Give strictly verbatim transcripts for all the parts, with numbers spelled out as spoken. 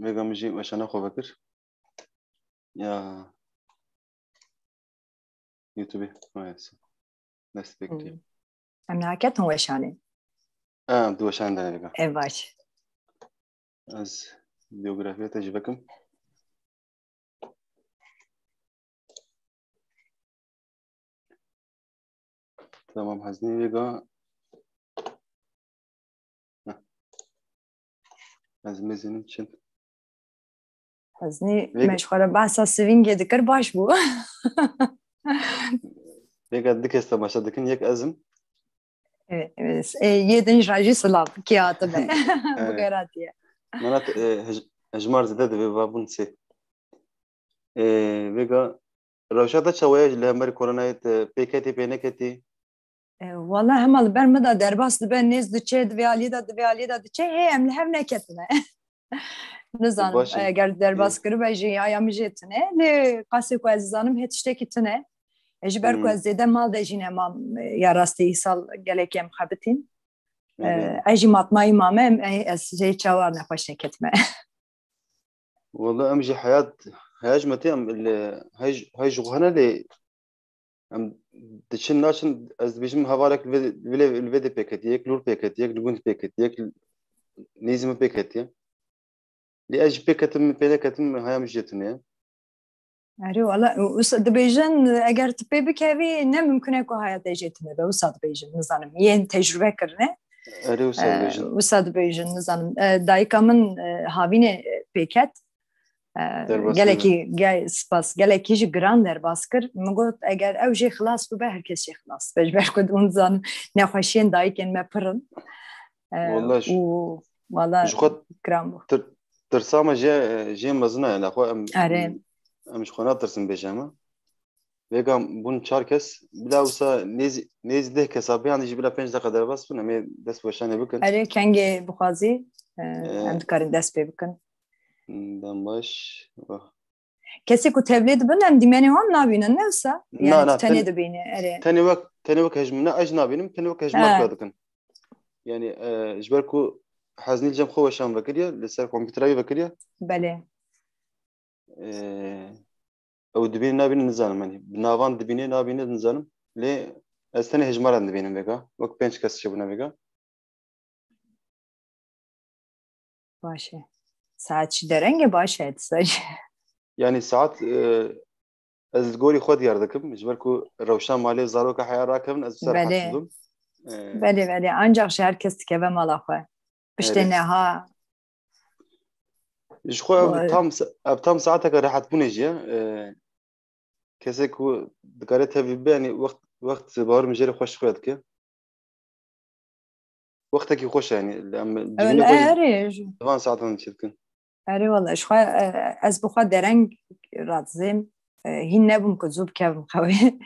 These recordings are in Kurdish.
Vêga min jî weşana xwe vekir. Ya YouTube. Neyse. Dest pê kiriye. Hmm. Em neketin weşanê. Ha, em di weşanê de ne vêga. E baş. Ez biyografiya te jî vekim. Tamam, heznî vêga. Heh. Ez mezinim çin. Heznî Vêga- me ji xwe re behsa swingê dikir, baş bû. Vêga du kes temaşe dikin, yek ez im. Evet, evet. E, yê din jî silav, kê hatibe. Evet. Bigera diye. Mana te, e, hij-, hejmar zêde dibe, va bûn sê. E, vêga rewşa te çawa ye, ji li hember koronayê te pê ketî, pê neketî? E, wala hema li ber min de derbas dibe, nêz diçe, di vê aliyê de, di vê aliyê de diçe, hê em li hev neketine. Nizanim, Baş e. Eger derbas Ê. kiribe jî ya, ya min jê tune. Lê qasê ku ez dizanim hê tiştekî tune. E, ji ber ku Hmm. ez zêde mal de jî nemam, e, ya rastî îsal gelekî em xebitîn. E, Evet. Ez jî matmayî mame, em, e, ez jê çawa nexweş neketime. Wala em jî heyat, heyat ji me tê, em li, hey, hey ji xwe hene lê em diçin naçin, ez dibêjim hevalek li vê, li vê, li vê de pê ketiye, yek li wir pê ketiye, yek li gund pê ketiye, yek li nêzî min pê ketiye. Lê ez jî pê ketim, pê neketim, haya min jê tune ye. Erê, wala, wisa dibêjin, eger tu pê bikevî, ne mimkun e ku haya te jê tune be, wisa dibêjin, nizanim. Yên tecrube kirine, Erê, wisa e, dibêjin. Wisa dibêjin, nizanim. E, dayika min, e, havînê, e, pê ket. E, Derbas gelekî, ge-, spas, gelekî jî giran derbas kir. Min got, eger ew jê xilas bûbe, her kes jê xilas be. Ji ber ku hûn dizanin, nexweşiyên dayikên me pir in. E, Wala ji- û, wala ji xwe giran bû. tir-, tirsa me jê, jê mezin e, lê xwe em, Erê. em ji xwe natirsin bêje me. Vêga bûn çar kes, bila wisa nêz, nêz deh kesa bê, yan jî bila pênc deqa derbas bin, em ê dest weşanê bikin. Erê, kengê bixwazî, e, Ee. Em dikarin dest pê bikin. Dem baş. Wah. Kesê ku tevlê dibin, em dîmenê wan nabînin, ne wisa? Na, Yani na, tu tenê ten-, dibînî, erê. Tenê wek, tenê wek hejmine, ez nabînim, tenê wek hejmine Ha. xuya dikin. Yani, e, ji ber ku heznî li cem xwe weşan vekiriye, li ser kompîtera wî vekiriye. Belê. E, ew dibîne nabîne nizanim, yani. Bi navan dibîne nabîne nizanim. Lê ez tenê hejmaran dibînim vêga. Wek pênc kes çêbûne vêga. Baş e. Saet çi dereng e, baş e, disa jî. Yani saet, e, ez li gorî xwe diyar dikim. Ji ber ku rewşa malê zaroka heya rakevin, ez wisa rehet Belê. dibim. E, Belê, belê. Ancak ji her kes dikeve mala xwe. Piştê Evet. neha. Ji xwe ev Vay. tam sa-, ev tam saeteke rehetbûnê jî ye. E, kesê ku dikare tevlî bibe, yani wext, wext bawer min jê re xweş xuya dike. Wextekî xweş e, yani, em Ew civînê xwe jî erê. di van saetan çêdikin. Erê wala, ji xwe, e, ez bi xwe dereng radizêm. E, hîn nebûm ku zû bikevim xewê.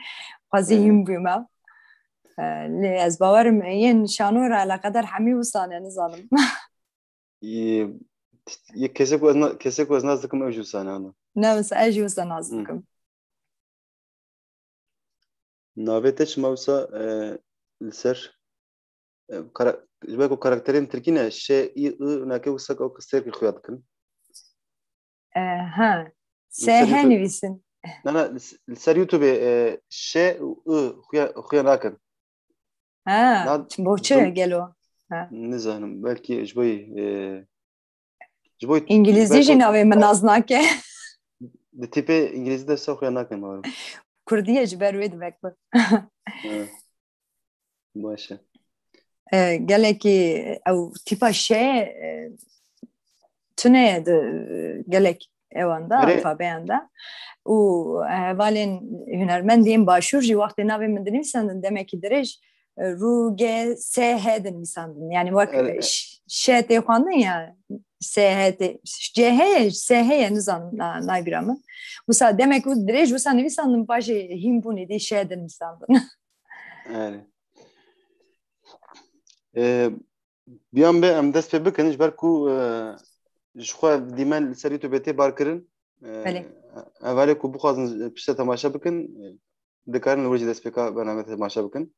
Xwezî Hı hı. Hîn bûme. E, lê ez bawerim yên şano re eleqeder hemî wisa ne, nizanim. Yê, yê kesê ku ez na-, kesê ku ez nas dikim, ew jî wisa ne, ana. Ne wisa, ez jî wisa nas Hı. dikim. Navê te çima wisa, e, li ser, e, kara-, ji ber ku karakterên tirkî ne, Ş, I, I, nake wisa ku ew kistêrkî xuya dikin. E, ha. Li ser S H YouTube- nivîsin. Na, na, li s-, li ser YouTube, e, Ş û I xuya, xuya nakin. Ha, Na, çi, bo çi dum- gelo? Ha. Nizanim, belkî ji bo, e, ji bo, Îngilîzî ji jî bo- navê min nas nake. Di tîpê îngilîzî de wisa xuya nakin, bawerim. Kurdî ye, ji ber wê dibek bi. Evet. Baş e. E, gelekî ew tîpa Ş, e, tune ye di gelek ewan de, Erê. alfabeyan de. Û hevalên hunermendên başûr jî wextê navê min dinivîsandin, demekî dirêj, e, rû G S H dinivîsandin. Yani wek, Erê. e, ş-, Ş tê xwendin ya, S H tê, C H ye, S H ye, nizanim, na-, nayê bîra min. Wisa demek û dirêj wisa nivîsandin, paşê hîn bûn êdî Ş dinivîsandin. Evet. E, biyan be em dest pê bikin, ji ber ku, e, ji xwe dîmen li ser YouTube tê bar kirin. E, Belê. Hevalê ku bixwazin pişte temaşe bikin, e, dikarin li wir jî destpêka bername temaşe bikin.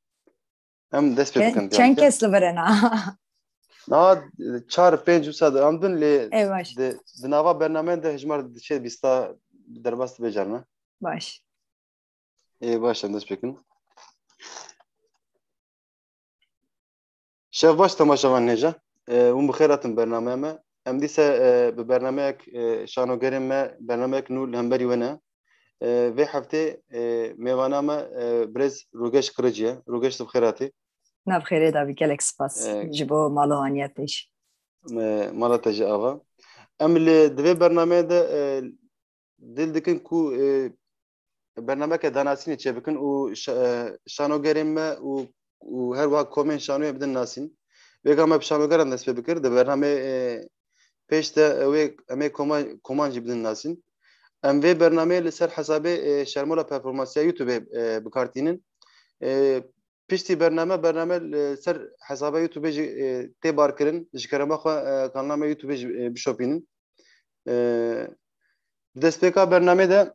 Em dest pê Ke-, bikin, çend biyan be. Kes li vir in a? Niha çar pênc wisa diandin lê Ê baş. di, di nava bernameyan de hejmar diçe bîsta derbas dibe carna. Baş. Ê baş, em dest pêkin. Şev baş temaşevan nêja. Ê, hûn bi xêr hatin bernameya me. Em dîse, ê, bi bernameyek, ê, şanogerên me, bernameyek nû li hemberî we ne. Ê, vê heftê, ê, mêvana me, ê, birêz Rûgeş Kiric ye. Rûgeş, tu bi xêr hatî. Nav xêrê dabî, gelek spas Ee, ji bo mala haniyetê jî. Me, mala te jî ava. Em li di vê bernameyê de, e, dil dikin ku, e, bernameke danasînê çêbikin û şa-, e, şanogerên me û, û her wiha komên şanoyê bidin nasîn. Vêga me bi şanogeran dest pê bikir. Di bernameyê, e, pêş de, e, wê em ê koma-, koman jî bidin nasîn. Em vê bernameyê li ser hesabê, e, Şermola Performansiya YouTube-ê, e, bi kar tînin. E, piştî bername, bername li ser hesaba YouTube jî, e, tê barkirin. Ji kerema xwe, e, kanala me YouTube jî, e, bişopînin. E, di destpêka bernamê de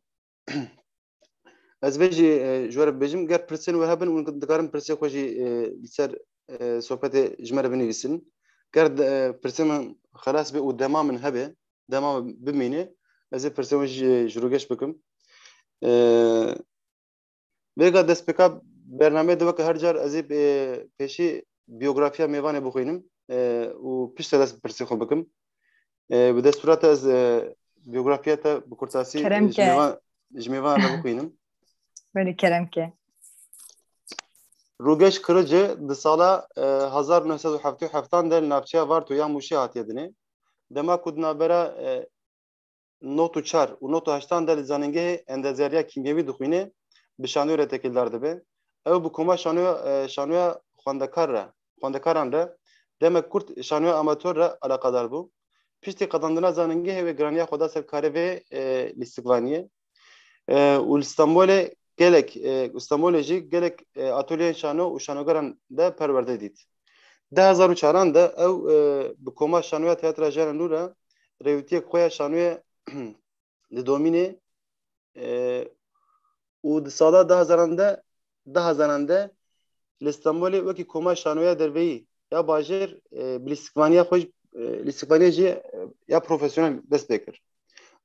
ez vê jî, e, ji we re bibêjim, ger pirsên we hebin, hûn dikarin pirsê xwe jî, e, li ser, e, sohbetê ji me re binivîsin. Ger, e, pirsê min xelas be û dema min hebe, dema min bimîne, ez ê pirsê we jî ji Rûgeş bikim. E, Vêga destpêka bernameyê de weke her car ez ê, e, pêşî biyografiya mêvanê bixwînim, e, û piştre dest bi pirsê xwe bikim. E, bi destûra te ez, e, biyografiya te bi kurtasî, Kerem e, ji ke. mêvan, ji mêvan re bixwînim. Belê, kerem ke. Rûgeş Kirici di sala, e, hezar neh sed û heftê û heftan de li navçeya Varto ya Mûşê hatiye dinê. Dema ku di navbera, e, nod û çar û nod û heştan de li zanîngehê endazeyariya kîmyewî dixwîne, bi şanoyê re têkildar dibe. Ew bi koma şanoya, e, şanoya xwendekar re, xwendekaran re demek kurt şanoya amator re eleqedar bû. Piştî qedandina zanîngehê wê giraniya xwe da ser karê vê, e, lîstikvaniyê. E, û li Stenbolê gelek, e, Stenbolê jî gelek, e, atolyeyên şano û şanogeran de perwerde dît. Di hezar û çaran de ew, e, bi koma şanoya Teatra Jiyana Nû re rêwîtiyek xwe ya şanoyê didomîne, e, û di sala du hezaran de, du hezaran de li Stenbolê wekî koma şanoya derveyî ya bajêr, e, bi lîstikvaniya xwe jî, e, lîstikvaniya jî, e, ya profesyonel dest pê kir.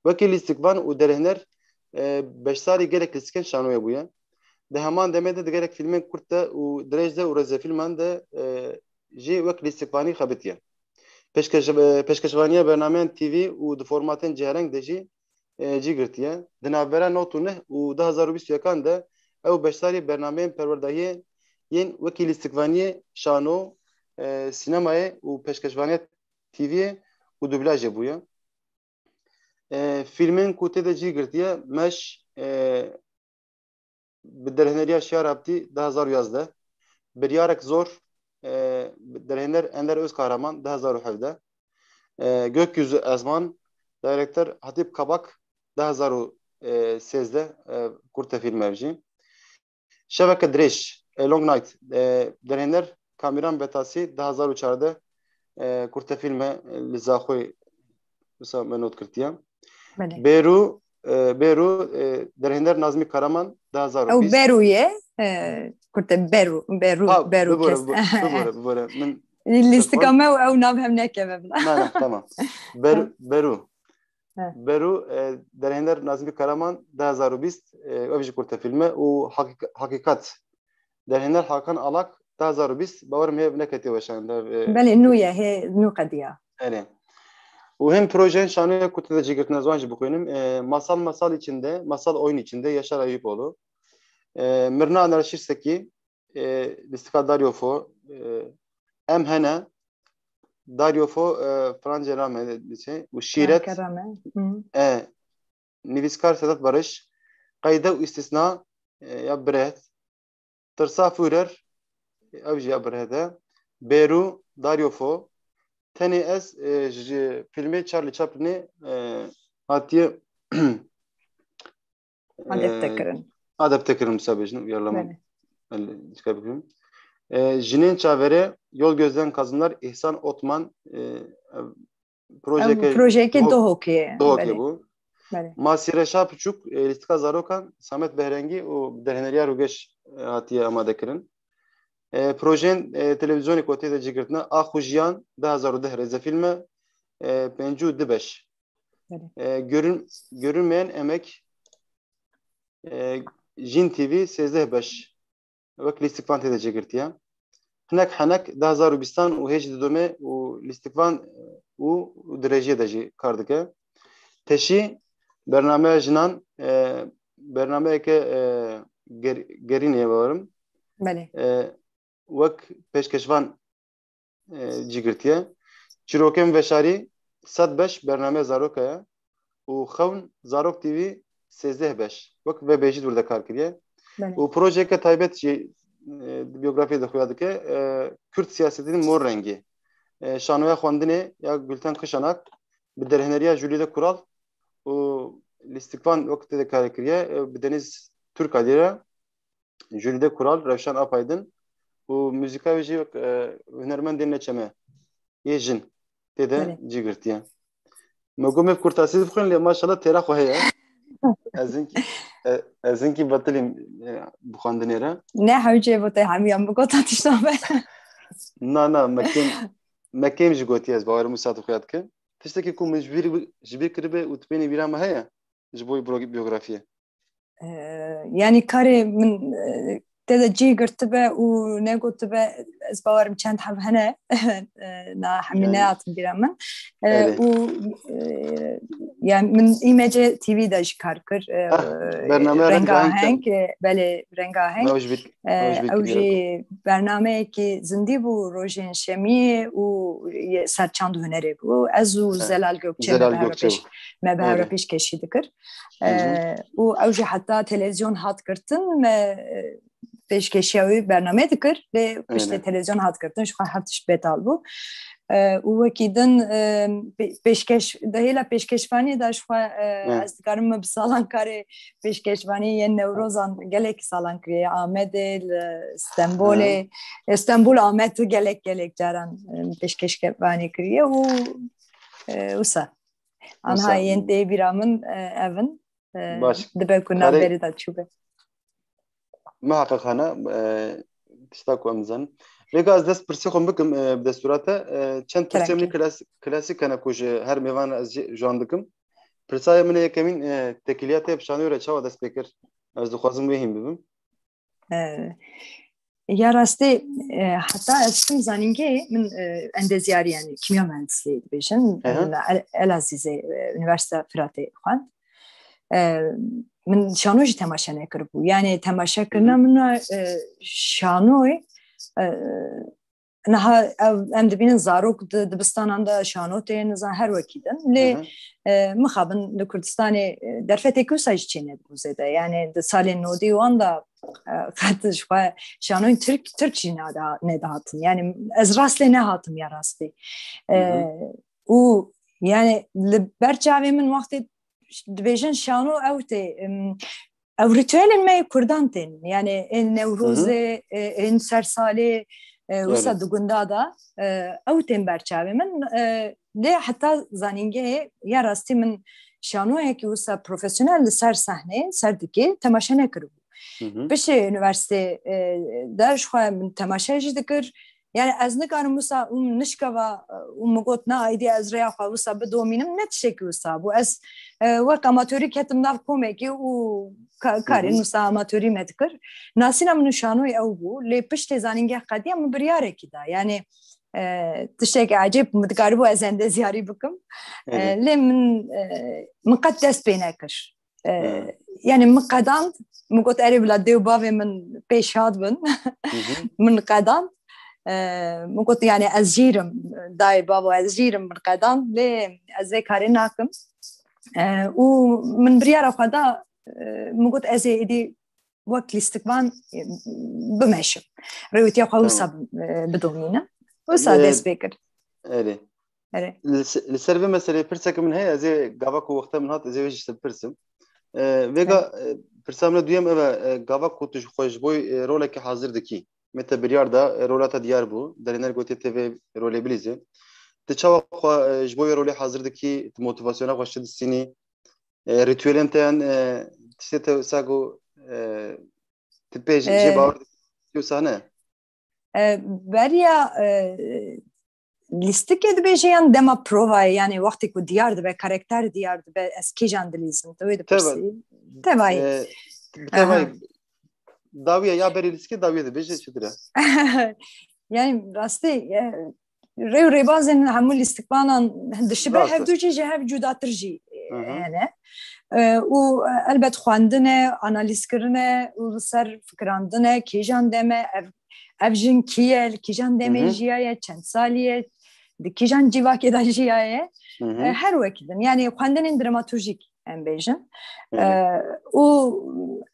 Wekî lîstikvan û derhêner, e, beşdarî gelek lîstikên şanoyê bûye. Di heman demê de di gelek fîlmên kurt de û dirêj de û rêzefîlman de, e, jî wek lîstikvanî xebitiye. Pêşkeş-, e, pêşkeşvaniya bernameyên T V û di formatên cihêreng de jî, e, cî girtiye. Di navbera nod û neh û du hezar û bîst û yekan de ew beşdarî bernameyên perwerdahiyê yên wekî lîstikvaniyê şano, e, sînemayê û pêşkeşvaniya T V'yê û dublajê bûye. E, fîlmên ku tê de cî girtiye, Meş, e, bi derhêneriya Şiyar Abdî du hezar û yazdeh, Biryarek Zor, e, bi derhêner Ender Özkahraman du hezar û hevdeh, e, Gökyüzü Ezman, direktor Hatip Kabak du hezar û sêzdeh, e, kurte fîlm ev jî. Şeveke Dirêj, A Long Night, e, derhêner Kamiran Betasi du hezar û çardeh, e, kurte fîlm e, li Zaxoyê wisa me not girtiye. Belê. Bêrû, e, Bêrû, e, derhêner Nazmî Karaman du hezar û bîst. Ew Berû ye, e, kurte Berû, Berû, Ha, Berû bibore, kes. bibore, bibore, bibore. Min Lîstika me û ew nav hev nekeve bila. Na, na, tamam. Ber, Ha. Berû. Ha. Berû, e, derhêner Nazmî Karaman du hezar û bîst, e, ev jî kurte fîlm e û Hakik-, Hakikat. Derhêner Hakan Alak du hezar û bîst, bawerim hê neketiye weşanîn. E, Belê, nû ye, hê nû qediya. Erê. Û hin projeyên şanoyê ku tê de cî girtine, ez wan jî bixwînim. E, Masal Masal içinde, Masal Oyun içinde, Yaşar Eyüpoğlu. E, Mirna Anarşist Seki, e, Lîstika Dario Fo, e, Em Hene, Dario Fo, e, Francê Rame, şey, û Şîret, Franka Rame. Hı. e, Nivîskar Sedat Barış, Qeyde û Îstîsna, e, ya Brecht, Tirsa Führer, ev jî ya Brecht e, Bêrû, Dario Fo, Tenê Ez, e, ji fîlmê Charlie Chaplinê, e, hatiye, Adapte e, kirin. Adapte kirin, wisa bêjin, uyarlama. Belê. El, dikkat bikin. E, Jinên Çavere, Yol Gözleyen Kadınlar, Ihsan Otman, e, ev Ev projeyeke Duhokê ye. Duhokê Belê. Bû. Belê. Masî Reşa Piçûk, e, Lîstika Zarokan, Samet Behrengî û derhêneriya Rûgeş, e, hatiye amade kirin. E, projeyên e, televîzyonê ku tê de cîgirtine, Ax û Jiyan, du hezar û deh rêzefîlm e, e, pêncî û du beş. Belê. E, görün, Görünmeyen Emek, e, Jin T V, sêzdeh beş. Wek lîstikvan tê de cêgirtiye. Hinek Henek, du hezar û bîstan û hêj didome û lîstikvan û, û dirêjiyê de jî kar dike. Teşî, bernameya jinan, e, bernameyeke e, ger, gerînê ye, bawerim. Belê. E, wek pêşkeşvan e, cîgirtiye. Çîrokên veşarî, sed beş, bernameya zaroka ye û Xewn, Zarok T V, sêzdeh beş, wek vebêjî di wir de kar kiriye. Belê. Û projeyeke taybet jî e, di biyografiyê de xuya dike, e, Kurd siyasetinin mor rengi. E, şanoya xwendinê ya Gülten Kışanak bi derhêneriya Jülide Kural û lîstikvan wek tê de kar kiriye, e, bi Deniz Türkalî re, Jülide Kural, Rewşen Apaydın û muzîka wê jî wek e, hunermendên neçeme yê jin tê de Belê. cî girtiye. Me got me bi kurtasî bixwîn, lê maşallah têra xwe heye. Ez hinkî, e, ez hinkî betilîm e, bi xwendinê re. Ne hewcê bo te hemiyan bigota tişta be. Na, na, me kêm, me kêm jî gotiye, ez bawerim wisa tu xuya dike. Tiştekî ku min ji bîr, ji bîr kiribe û tu bênî bîra me heye ji bo bro-, biyografiyê. E, yanî karê min e, te de cî girtibe û negotibe, ez bawerim çend heb hene, e, na hemî Yani. nehatin bîra min. E, Erê. û e, yani min İmece T V de jî kar kir. E, Ah, bernameya Renga Rengaheng Heng, e, belê, Rengaheng. Me ji bîr, E, me ji bîr ew kiriye. jî bernameyekî zindî bû, rojên şemiyê û yê ser çand û hunerê bû. Ez û Ha, Zelal Gökçe Zelal me bi hev re Gökçe pêş-, bû. me bi hev re Erê. pêşkêşî dikir. Hı hı. E, û ew jî heta televîzyon hat girtin, me, e, pêşkêşiya wî bernameyê dikir, lê piştê Erê. televîzyon hat girtin, ji xwe her tişt betal bû. E, û wekî din, e, pê-, pêşkeş, di hêla pêşkeşvaniyê de ji xwe, e, Hı. ez dikarim me bi salan karê pêşkeşvanî yên Newrozan gelek salan kiriye. Amedê, li Stenbolê, Hı. Stenbol, Amed gelek, gelek caran, e, pêşkeşvanî kiriye û, e, wisa. Anha Wisa. yên tê bîra min, e, ev in. E, Baş. dibe ku Karê navberê de çûbe. Miheqeq hene, e, tişta ku em dizanin. Vêga ez dest pirsê xwe bikim, e, bi destûra te, e, çend pirsê Kerem min ke. klas-, klasîk hene ku ji her mêvan ez jê, ji wan dikim. Pirsa ye min ê yekemîn, e, têkiliya te bi şanoyê re çawa dest pê kir? Ez dixwazim wê hîn bibim. E, ya rastî, e, heta ez çûm zanîngehê min, e, endezyarî, yani kîmya mühendisliği dibêjin. Hı hı. Min El-, Elazizê, e, Üniversite Firatê xwend. E, min şano jî temaşe nekiribû. Yani temaşe kirina Hı hı. min, e, şanoy, e, niha ev, em dibînin zarok di dibistanan de şano tê, nizan her wekî din. Lê, Hı hı. e, mixabin li Kurdistanê, e, derfetê wisa jî çênebû zêde. Yani di salên nodî wan de, e, qet ji xwe şanoyên Tirk, Tirk jî neda-, nedihatin. Yani ez rast lê nehatim ya rastî. E, Hı hı. û yani li ber çavê min wextê dibêjin şano ew tê, em, ew rîtuelên me yê Kurdan tên. Yani ên Hı hı. Newrozê, e, ên ser salê, e, wisa Evet. di gunda da, e, ew tên ber çavê min. E, lê heta zanîngehê ya rastî min şanoyekî wisa profesyonel li ser sahneyê, ser dikê temaşe nekiribû. Hı hı. Piştê üniversitê, e, de ji xwe min temaşe jî dikir. Yani ez nikarim wisa û min nişkeva, e, û min got, na, aydî ez rêya xwe wisa bidomînim, ne tiştekî wisa bû. Ez, e, wek amatorî ketim nav komekê û ka-, karên Hı hı. wisa amatorî me dikir. Nasîna min û şanoyê ew bû, lê piştê zanîngeh qediya min biryarekî da. Yani, e, tiştekî ecêb, min dikaribû ez endezyarî bikim. E, Evet. lê min, e, min qet dest pê nekir. E, Hı. yani min qedand, min got, erê bila dê û bavê min pêşhat bin. Hı hı. Min qedand. E, min got, yani ez jîr im, dayê bavo, ez jîr im, min qedand, lê ez vê karê nakim. E, û min biryara xwe da, e, min got, ez ê êdî wek lîstikvan, e, bimeşim. Rêwîtiya xwe wisa, Tamam. e, bidomînim. Wisa Lê dest pê kir. Erê. Erê. Li se-, li ser vê meseleyê pirseke min heye, ez ê gava ku wexta min hat, ez ê wê jî te bipirsim. E, vêga, Erê. e, pirsa min a duyem ev e, e, gava ku tu ji xwe ji bo, e, rolekê hazir dikî. Me te biryar da, e, rola te diyar bû. Derêner gotiye te vê rolê bilîzê. Tu çawa xwe, e, ji bo vê rolê hazir dikî, tu motivasyona xwe çi distînî? E, rîtuelên te yan, e, tiştê te wisa ku, e, tu pê jê, jê E, bawer dikî wisa ne? E, beriya e, lîstikê dibêje yan dema provayê, yani wextê ku diyar dibe, karakter diyar dibe, ez kîjan dilîzim, tu wê dipirsî? Tevayî. Tevayî. Dawiye ya berî lîstikê dawiye dibêje çi dire? Yani rastî e, rê û rêbazên hemû lîstikvanan dişibe, hevdu jî ji hev cudatir jî hene. E, û elbet xwendine, analîzkirine û li ser fikirandine, kêjan deme, ev, ev jin kî ye, li kîjan demê jiyaye, çend salî ye, di kîjan cîvakê de jiyaye. E, her wekî din. Yani xwendinên dramaturjîk em bêjin. E, û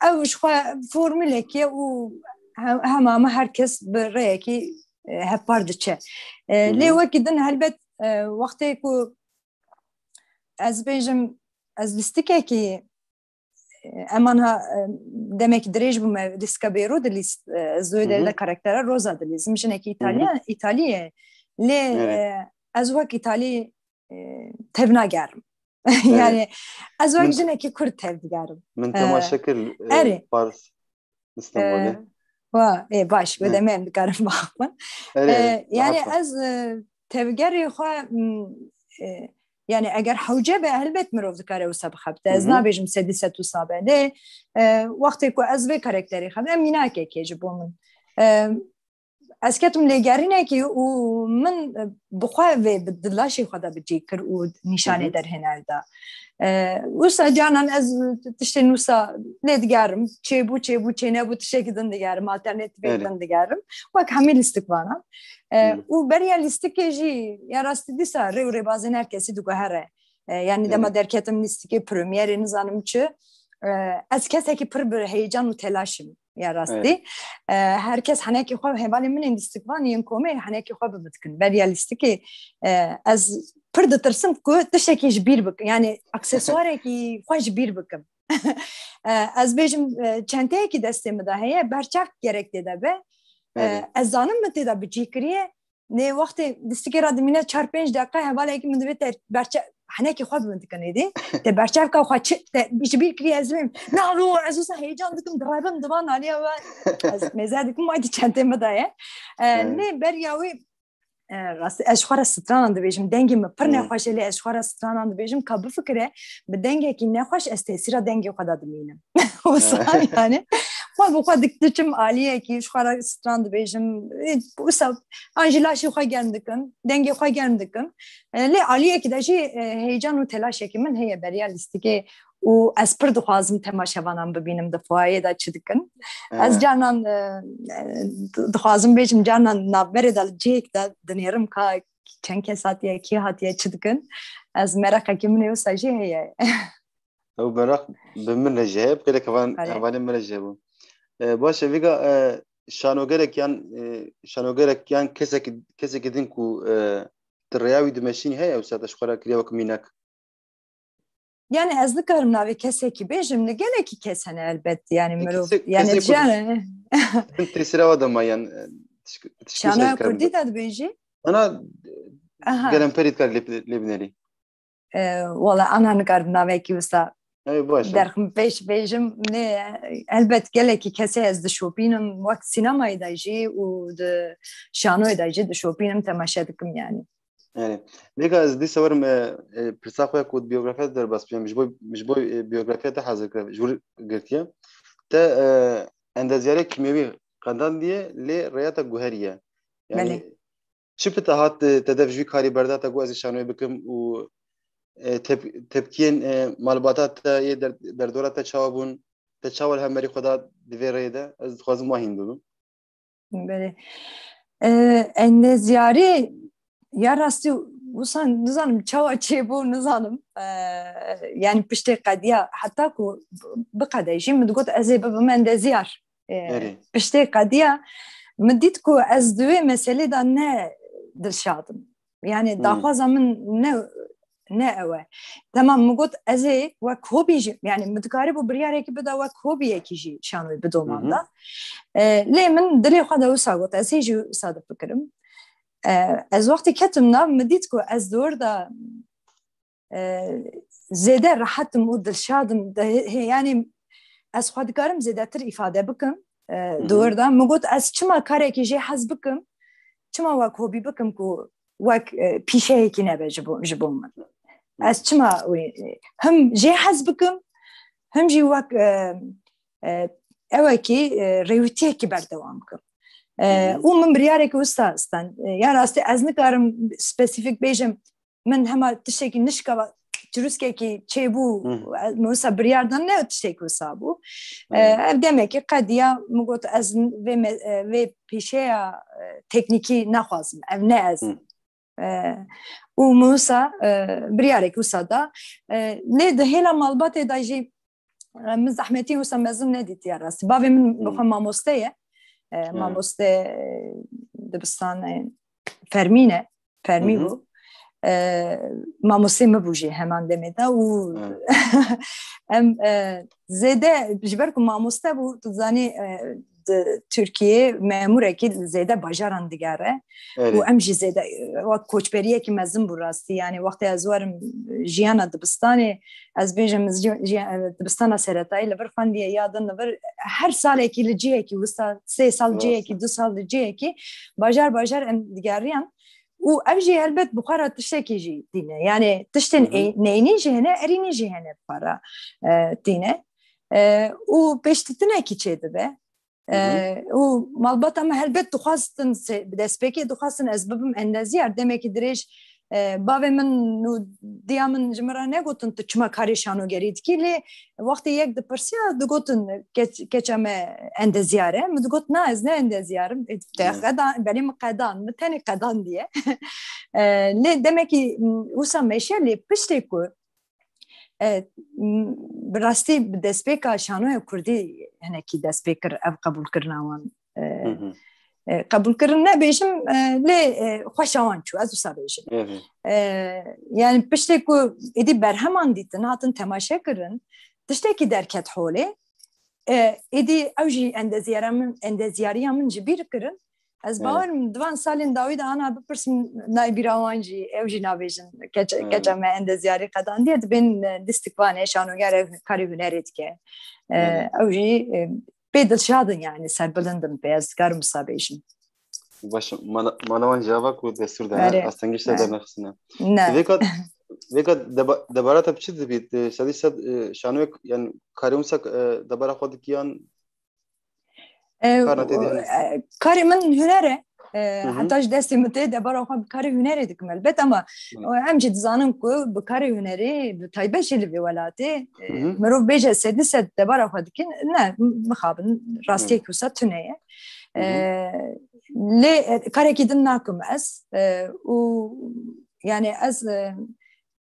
ew ji xwe formulekê û hem, hema me her kes bi rêyekî e, hevpar diçe. E, lê wekî din helbet e, wextê ku ez bêjim ez lîstikekî e, eman ha e, demek dirêj bûme lîstika bêro dilîst e, ez wê derê de karaktera Roza dilîzim jinekî Îtalya, Îtaliyê lê e, ez wek Îtalî e, tevnagerim. Yani ez wek jinekî Kurd tevdigerim. Min temaşe kir e, Pars. Wa, ê, baş, wê demê em dikarin baxin. E, yani ez e, tevgerê xwe m, e, yani eger hewce be helbet mirov dikare wisa bixebite. Ez nabêjim sedî sed wisa be. Lê e, wextê ku ez vê karakterê xebite, em mînakekê ji bo min. E, ez ketim lêgerînekê û min bi xwe vê bi dilaşê xwe de bi cî kir û nîşanê derhêner da. E, wisa canan ez tiştên wisa lê digerim. Çêbû, çêbû, çênebû tiştekî din digerim. Alternatîvek din digerim. Wek hemî lîstikvanan. E, û beriya lîstikê jî ya rastî dîsa rê û rêbazên her kesî diguhere. E, yani dema derketim lîstikê premierê nizanim çi. E, ez kesekî pir bi heyecan û telaş im. Ya rastî. E, her kes henekî xwe hevalê min ên lîstikvan yên komê henekî xwe bi min dikin. Beriya lîstikê e, ez pir ditirsim ku tiştekî ji bîr bikim. Yani aksesuarekî xwe ji bîr bikim. E, ez bêjim e, çenteyekî destê min de heye, berçav gerek tê de be. E, ez zanim min tê de bi cî kiriye. Nê wextê lîstikê re dimîne çar pênc deqe hevalekî min divê te berçav henekî xwe bi min dikin êdî. Te berçavka xwe çi, te ji bîr kiriye ez bêm. Na, ro, ez wisa heyecan dikim, direbim, divan aliya we. Ez mêze dikim, ay di çentê min de ye. E, nê beriya wî, e, rastî, ez ji xwe re stranan dibêjim. Dengê min pir nexweş e, lê ez ji xwe re stranan dibêjim. Ka bifikire, bi dengekî nexweş ez tesîra dengê xwe de dimînim. Wisa yani. Xwe bi xwe dik diçim aliyekî, ji xwe re stran dibêjim. E, wisa an jî laşê xwe germ dikim, dengê xwe germ dikim. E, lê aliyekî de jî e, heyecan û telaşekî min heye beriya lîstikê û ez pir dixwazim temaşevanan bibînim di fuayê de çi dikin. Ez canan e, e, dixwazim bêjim, canan navberê de cihêk de dinêrim ka çend kes hatiye, kî hatiye, çi dikin. Ez mereqekî min ê wisa jî heye. Ew meraq bi min re jî heye, bi gelek hevalên min re jî hebû. E, baş e, vêga e, şanogerek yan e, şanogerek yan kesekî, kesekî din ku e, tu rêya wî dimeşînî heye, ew sate ji xwe re kiriye wek mînak? Yani ez nikarim navê kesekî bêjim, li gelekî kes hene elbet, yani mirov, yani jiyan. Tesîra we de ma yan e, şanoya kurdî de dibêjî? Ana gelemperî dikar lê binêrî. Wala ana nikarim navekî wisa derxim pêş bêjim. Nê, elbet gelekî kesê ez dişopînim, wek sînemayê de jî û di şanoyê de jî dişopînim, temaşe dikim yani. Yani, vêga ez dîsa werim e, e, pirsa xwe ku biyografiya te derbas bîya, ji bo, ji bo e, biyografiya te hazir kir, ji wir girtiye. Te e, endeziyarê kîmyewî qendandiye, lê rêya te guheriye. Yani, çi bi te hat e, te dev ji wî karî berda te got ez ê şanoyê bikim û e, tep, tepkiyên e, malbata te yê der, derdora te çawa bûn? Te çawa li hemberî xwe da di vê rêyê de? Ez dixwazim wa hîn bibim. Belê. E, endeziyarî ya rastî wisa nizanim çawa çêbû, nizanim. E, yani piştê qediya heta ku biqede jî min digot ez ê bibim endeziyar. E, piştê qediya min dît ku ez di wê meselê de ne dilşad im. Yani daxwaza min ne ne ew e. Temam, min got ez ê wek hobî jî, yani min dikarîbû biryarekî bida wek hobiyekî jî şanoyê bidomanda. E, lê min dilê xwe de wisa got, ez hê jî wisa difikirim. E, ez wextê ketim nav, min dît ku ez di wir de e, zêde rehet im û dilşad im. De, hê, yani ez xwe dikarim zêdetir îfade bikim. e, di wir de. Min got, ez çima karekî jê hez bikim, çima wek hobî bikim ku wek, e, pîşeyekî nebe ji bo, ji bo min. Ez çima wê, e, him jê hez bikim, him jî wek, e, e, ewekî, e, rêwîtiyekî berdewam bikim. E, û min biryarekî wisa stand. E, ya rastî ez nikarim spesîfîk bêjim, min hema tiştekî nişkava çirûskekî çêbû, ez, min wisa biryar dan, ne tiştekî wisa bû. E, ev demekî qediya, min got, ez vê me-, e, vê pîşeya, e, teknîkî naxwazim, ev ne ez im. E, û min wisa, e, biryarek wisa da. E, lê di hêla malbatê de jî, e, min zehmetî wisa mezin nedîtiye rastî. Bavê min bi xwe mamoste ye. E, mamoste, e, dibistanê fermî ne, fermî bû. E, mamostê min bû jî heman demê de û em, e, zêde ji ber ku mamoste bû, tu zanî, e, di Tirkiyê memûrekî zêde bajaran digere û em jî zêde, e, wek koçberiyekî mezin bû rastî. Yani wextê ez werim jiyana dibistanê, ez bêjim, ji-, ji-, dibistana seretayî li vir xwendiye ya din li vir, her salekî li cihekî, wisa sê sal cihekî, du sal li cihekî, bajar bajar em digeriyan. Û ev jî helbet bi xwe re tiştekî jî tîne. Yani tiştên ê-, neyînî jî hene, erînî jî hene bi xwe re, e, tîne. E, û pêşdîtinekî çêdibe. E, û malbata me helbet dixwastin se-, bi destpêkê dixwastin ez bibim endezyar. Demekî dirêj, e, bavê min û diya min ji min re negotin, tu çima karê şanogerî dikî? Lê wextê yek dipirsiya, digotin, keç-, keça me endezyar e. Min digot, na, ez ne endezyar im. E, te qedan, belê min qedan, min tenê qedandiye. E, lê demekî, m, wisa meşe, lê piştê ku, e, m, bi rastî bi destpêka şanoya kurdî hinekî dest pê kir ev qebûlkirina wan. E, e, qebûlkirin nebêjim, e, lê, e, xweşa wan çû, ez wisa bêjim. E, yani piştê ku êdî berheman dîtin, hatin temaşe kirin, tiştekî derket holê. E, êdî ew jî endezyara min, endezyariya min ji bîr kirin. Ez bawer im di van salên dawî de ana bipirsim nayê bîra wan jî, ew jî nabêjin. Keç-, keça me endezyarî qedandiye, dibên, e, lîstik wan e, şanoger e, karê hunerê dike. E, ew jî, e, pê dilşad in, yani serbilind in pê, ez dikarim wisa bêjim. Baş, mala, mala wan cevaba ku destûr de, erê, astengî ji te dernexistine. Ne. Vêka, vêka deba-, debara te bi çi dibît? Sedî sed, e, şanoyek, yani karê wisa, e, debara xwe dikiyan? E, karna tê de hene? E, karê min huner e. E, heta ji destê min tê, debara xwe bi karê hunerê dikim elbet, ama, e, em jî dizanin ku bi karê hunerê, bi taybet jî li vê welatê, e, mirov bêje sedî sed debara xwe dikin, ne, mixabin, rastiyek wisa tune ye. E, lê, e, karekî din nakim ez, e, û yani ez, e,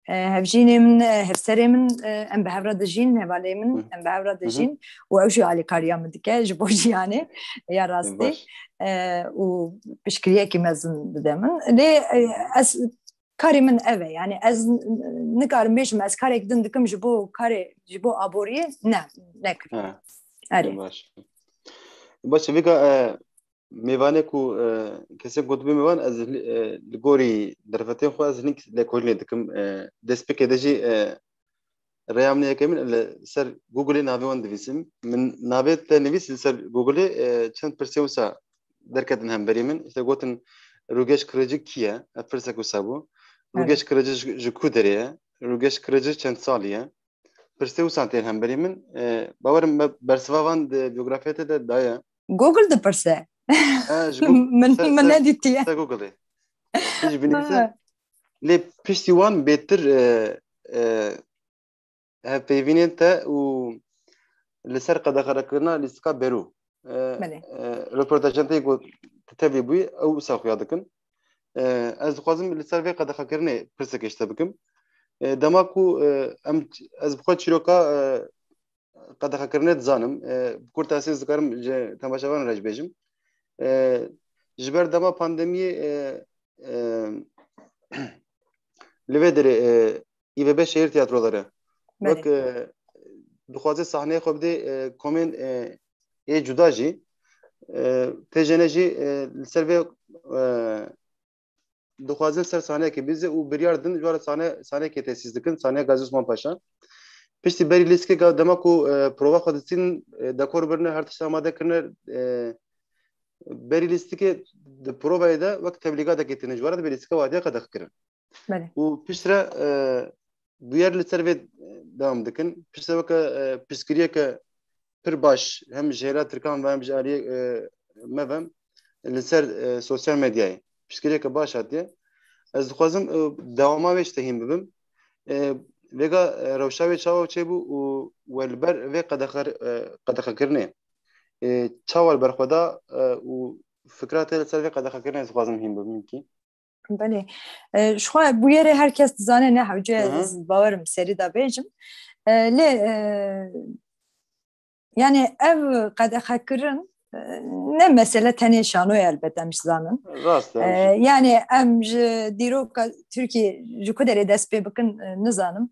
e, hevjînê min, e, hevserê min, e, em bi hev re dijîn, hevalê min, em bi hev re dijîn û ew jî alîkariya min dike ji bo jiyanê ya rastî. E, û piştgiriyekî mezin dide min. Lê, e, ez karê min ev e. Yani ez n-, n-, nikarim bêjim ez karek din dikim ji bo karê, ji bo aboriyê, ne, nekir. Erê. Baş. Baş, vêka, e, mêvanê ku, e, kesên ku dibê mêvan, ez li, e, li gorî derfetên xwe ez hinek lêkolînê dikim. E, destpêkê de jî, e, rêya min yekemîn li ser Googleê navê wan divîsim. Min navê te nivîs li ser Googleê, e, çend pirsê wisa derketin hemberî min. Îşte gotin, rûgeş kirici kî ye? Ev pirsek wisa bû. Rûgeş kirici ji, ji ku derê ye? Rûgeş kirici çend salî ye? Pirsê wisa tên hemberî min. E, bawer im me bersiva van di biyografiyê te de daye. Google dipirse. E, ji Google, min, ser, min ser, nedîtiye. Ser Googleê. Pişt binivîse. Lê piştî wan bêtir, e, e, hevpeyvînên te û li ser qedexekirina lîstika Berû. E, e, reportajên te ku tu tevlî bûyî, ew wisa xuya dikin. E, ez dixwazim li ser vê qedexekirinê pirseke ji te bikim. E, dema ku, e, em, ez bi xwe çîroka, e, qedexekirinê dizanim. E, bi kurtasî ez dikarim ji temaşevanan re jî bêjim. E, ji ber dema pandemiyê, e, e, li vê derê, e, İBB Şehir Tiyatroları. Belê. Wek, e, dixwaze sahneyê xwe bidê, e, komên, e, ê cuda jî, e, têjene jî, e, li ser vê, e, dixwazin ser sahneyekê bîze û biryar din ji wan re sahne, sahneyekê tesîs dikin, sahneya Gazi Osman Paşa. Piştî berî lîstikê ka dema ku, e, prova xwe distînin, e, dekor birine, her tişt amade kirine, e, berî lîstikê di provayê de wek teblîgatekê têne ji we re, di berî lîstika wadiya qedex kirin. Belê. Û piştre, e, bûyer li ser vê, e, dewam dikin. Piştre weke, e, piştgiriyeke pir baş hem ji hêla Tirkan ve hem ji aliyê, e, me ve li ser, e, sosyal medyayê piştgiriyeke baş hatiye. Ez dixwazim, e, dewama wê ji te hîn bibim. E, vêga, e, rewşa wê çawa çêbû û we li ber vê qedexe, e, qedexekirinê, e, çawa li ber xwe da, e, û fikra te li ser vê qedexekirinê ez dixwazim hîn bibim kî? Belê. E, ji xwe bûyerê her kes dizane, ne hewce Hı hı. ez bawerim serî de bêjim. E, lê, e, yani ev qedexekirin, e, ne mesele tenê şanoyê elbet em ji zanin. Rast e, E, em jî. Yani em ji dîroka Tirkiyê ji ku derê dest pê bikin, e, nizanim.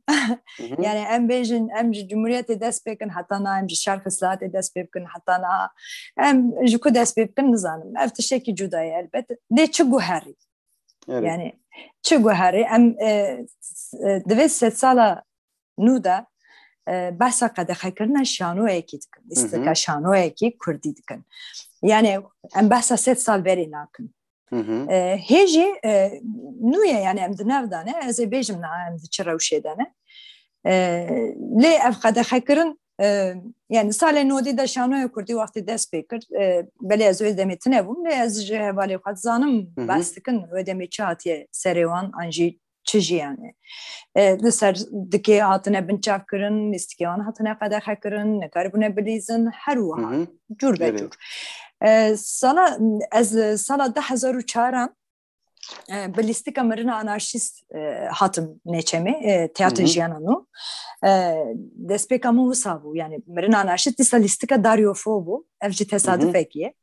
Hı hı. Yani em bêjin em ji Cumhuriyetê dest pê bikin heta na, em ji Şerq Îslahatê dest pê bikin heta na, em ji ku dest pê bikin nizanim. Ev tiştekî cuda ye elbet. Lê çi guherî? Evet. Yani çi guherî? Em, e, s-, e, divê sedsala nû de, e, behsa qedexekirina şanoyekî dikin. Hı hı. Lîstika şanoyekî kurdî dikin. Yani em behsa sed sal berê nakin. Hı hı. E, hê jî, e, nû ye, yani em di nav de ne, ez ê bêjim niha em di çi rewşê de ne. E, lê ev qedexekirin, e, yani salê nodî de şanoya kurdî wextê dest pê kir, e, belê ez wê demê tune bûm, lê ez ji hevalê xwe dizanim Hı hı. behs dikin, wê demê çi hatiye serê wan an jî çi jî yani. E, li ser dikê hatine binçavkirin, lîstikê wan hatine qedexekirin, nikaribûne bilîzin, her wiha. Hı hı. Cûr be Belê. cûr. E, sala, ez sala du hezar û çaran, e, bi lîstika Mirina Anarşîst, e, hatim Nêçemê, e, Teatrê Hı hı. Jiyana Nû. E, destpêka min wisa bû, yani Mirina Anarşîst dîsa lîstika Dario Fo bû, ev jî Hı hı. tesadufekî ye.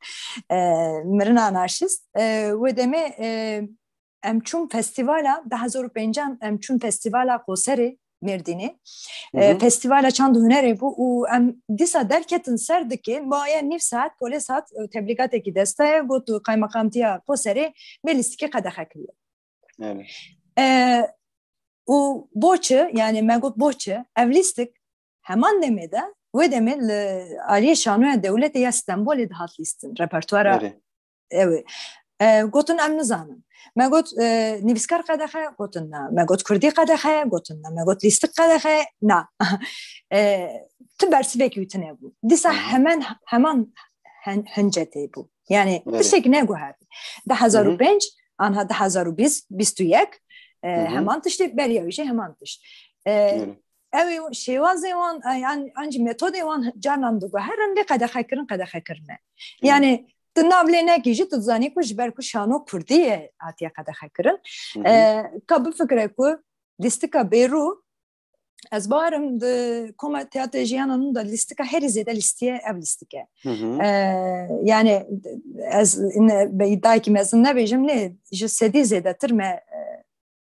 E, Mirina Anarşîst, e, wê demê, e, em çûn festîvala, du hezar û pêncan em çûn festîvala Qoserê Mêrdînê. Hı E, hı. festîvala çand û hunerê bû û em dîsa derketin ser dikê, maye nîv saet, polê saet, e, teblîgatekî desteye, got, Qaymeqamtiya Qoserê vê lîstikê qedexe kiriye. Evet. E, û boçi, yani me got boçi, ev lîstik heman demê de, wê demê li aliyê Şanoya Dewletê ya Stenbolê dihat lîstin, repertuara Evet. Ew ê. E, gotin, em nizanin. Me got, e, nivîskar qedexe? Gotin, na. Me got, kurdî qedexe? Gotin, na. Me got, lîstik qedexe? Na. E, tu bersivekî wî tune bû. Dîsa Hı hı. hemen, heman hen-, hence tê bû. Yani Evet. tiştek neguherî. Hı hı. Du hezar û pênc, anha du hezar û bîst, bîst û yek, e, Hı hı. heman tiştê beriya wî jî heman tişt. E, Evet. ew ê şêwazê wan, e, an, an jî metodê wan carnan diguherin, lê qedexekirin, qedexekirin e. Evet. Yani tu nav lê nekî jî, tu dizanî ku ji ber ku şano kurdî ye hatiye qedexekirin. Hı hı. E, ka bifikire ku lîstika Bêrû, ez bawerim di Koma Teatrê Jiyana Nû de lîstika herî zêde lîstiye ev lîstik e. Hı hı. E, yani ez ne, bi îdayekî mezin nebêjim, lê ji sedî zêdetir me, e,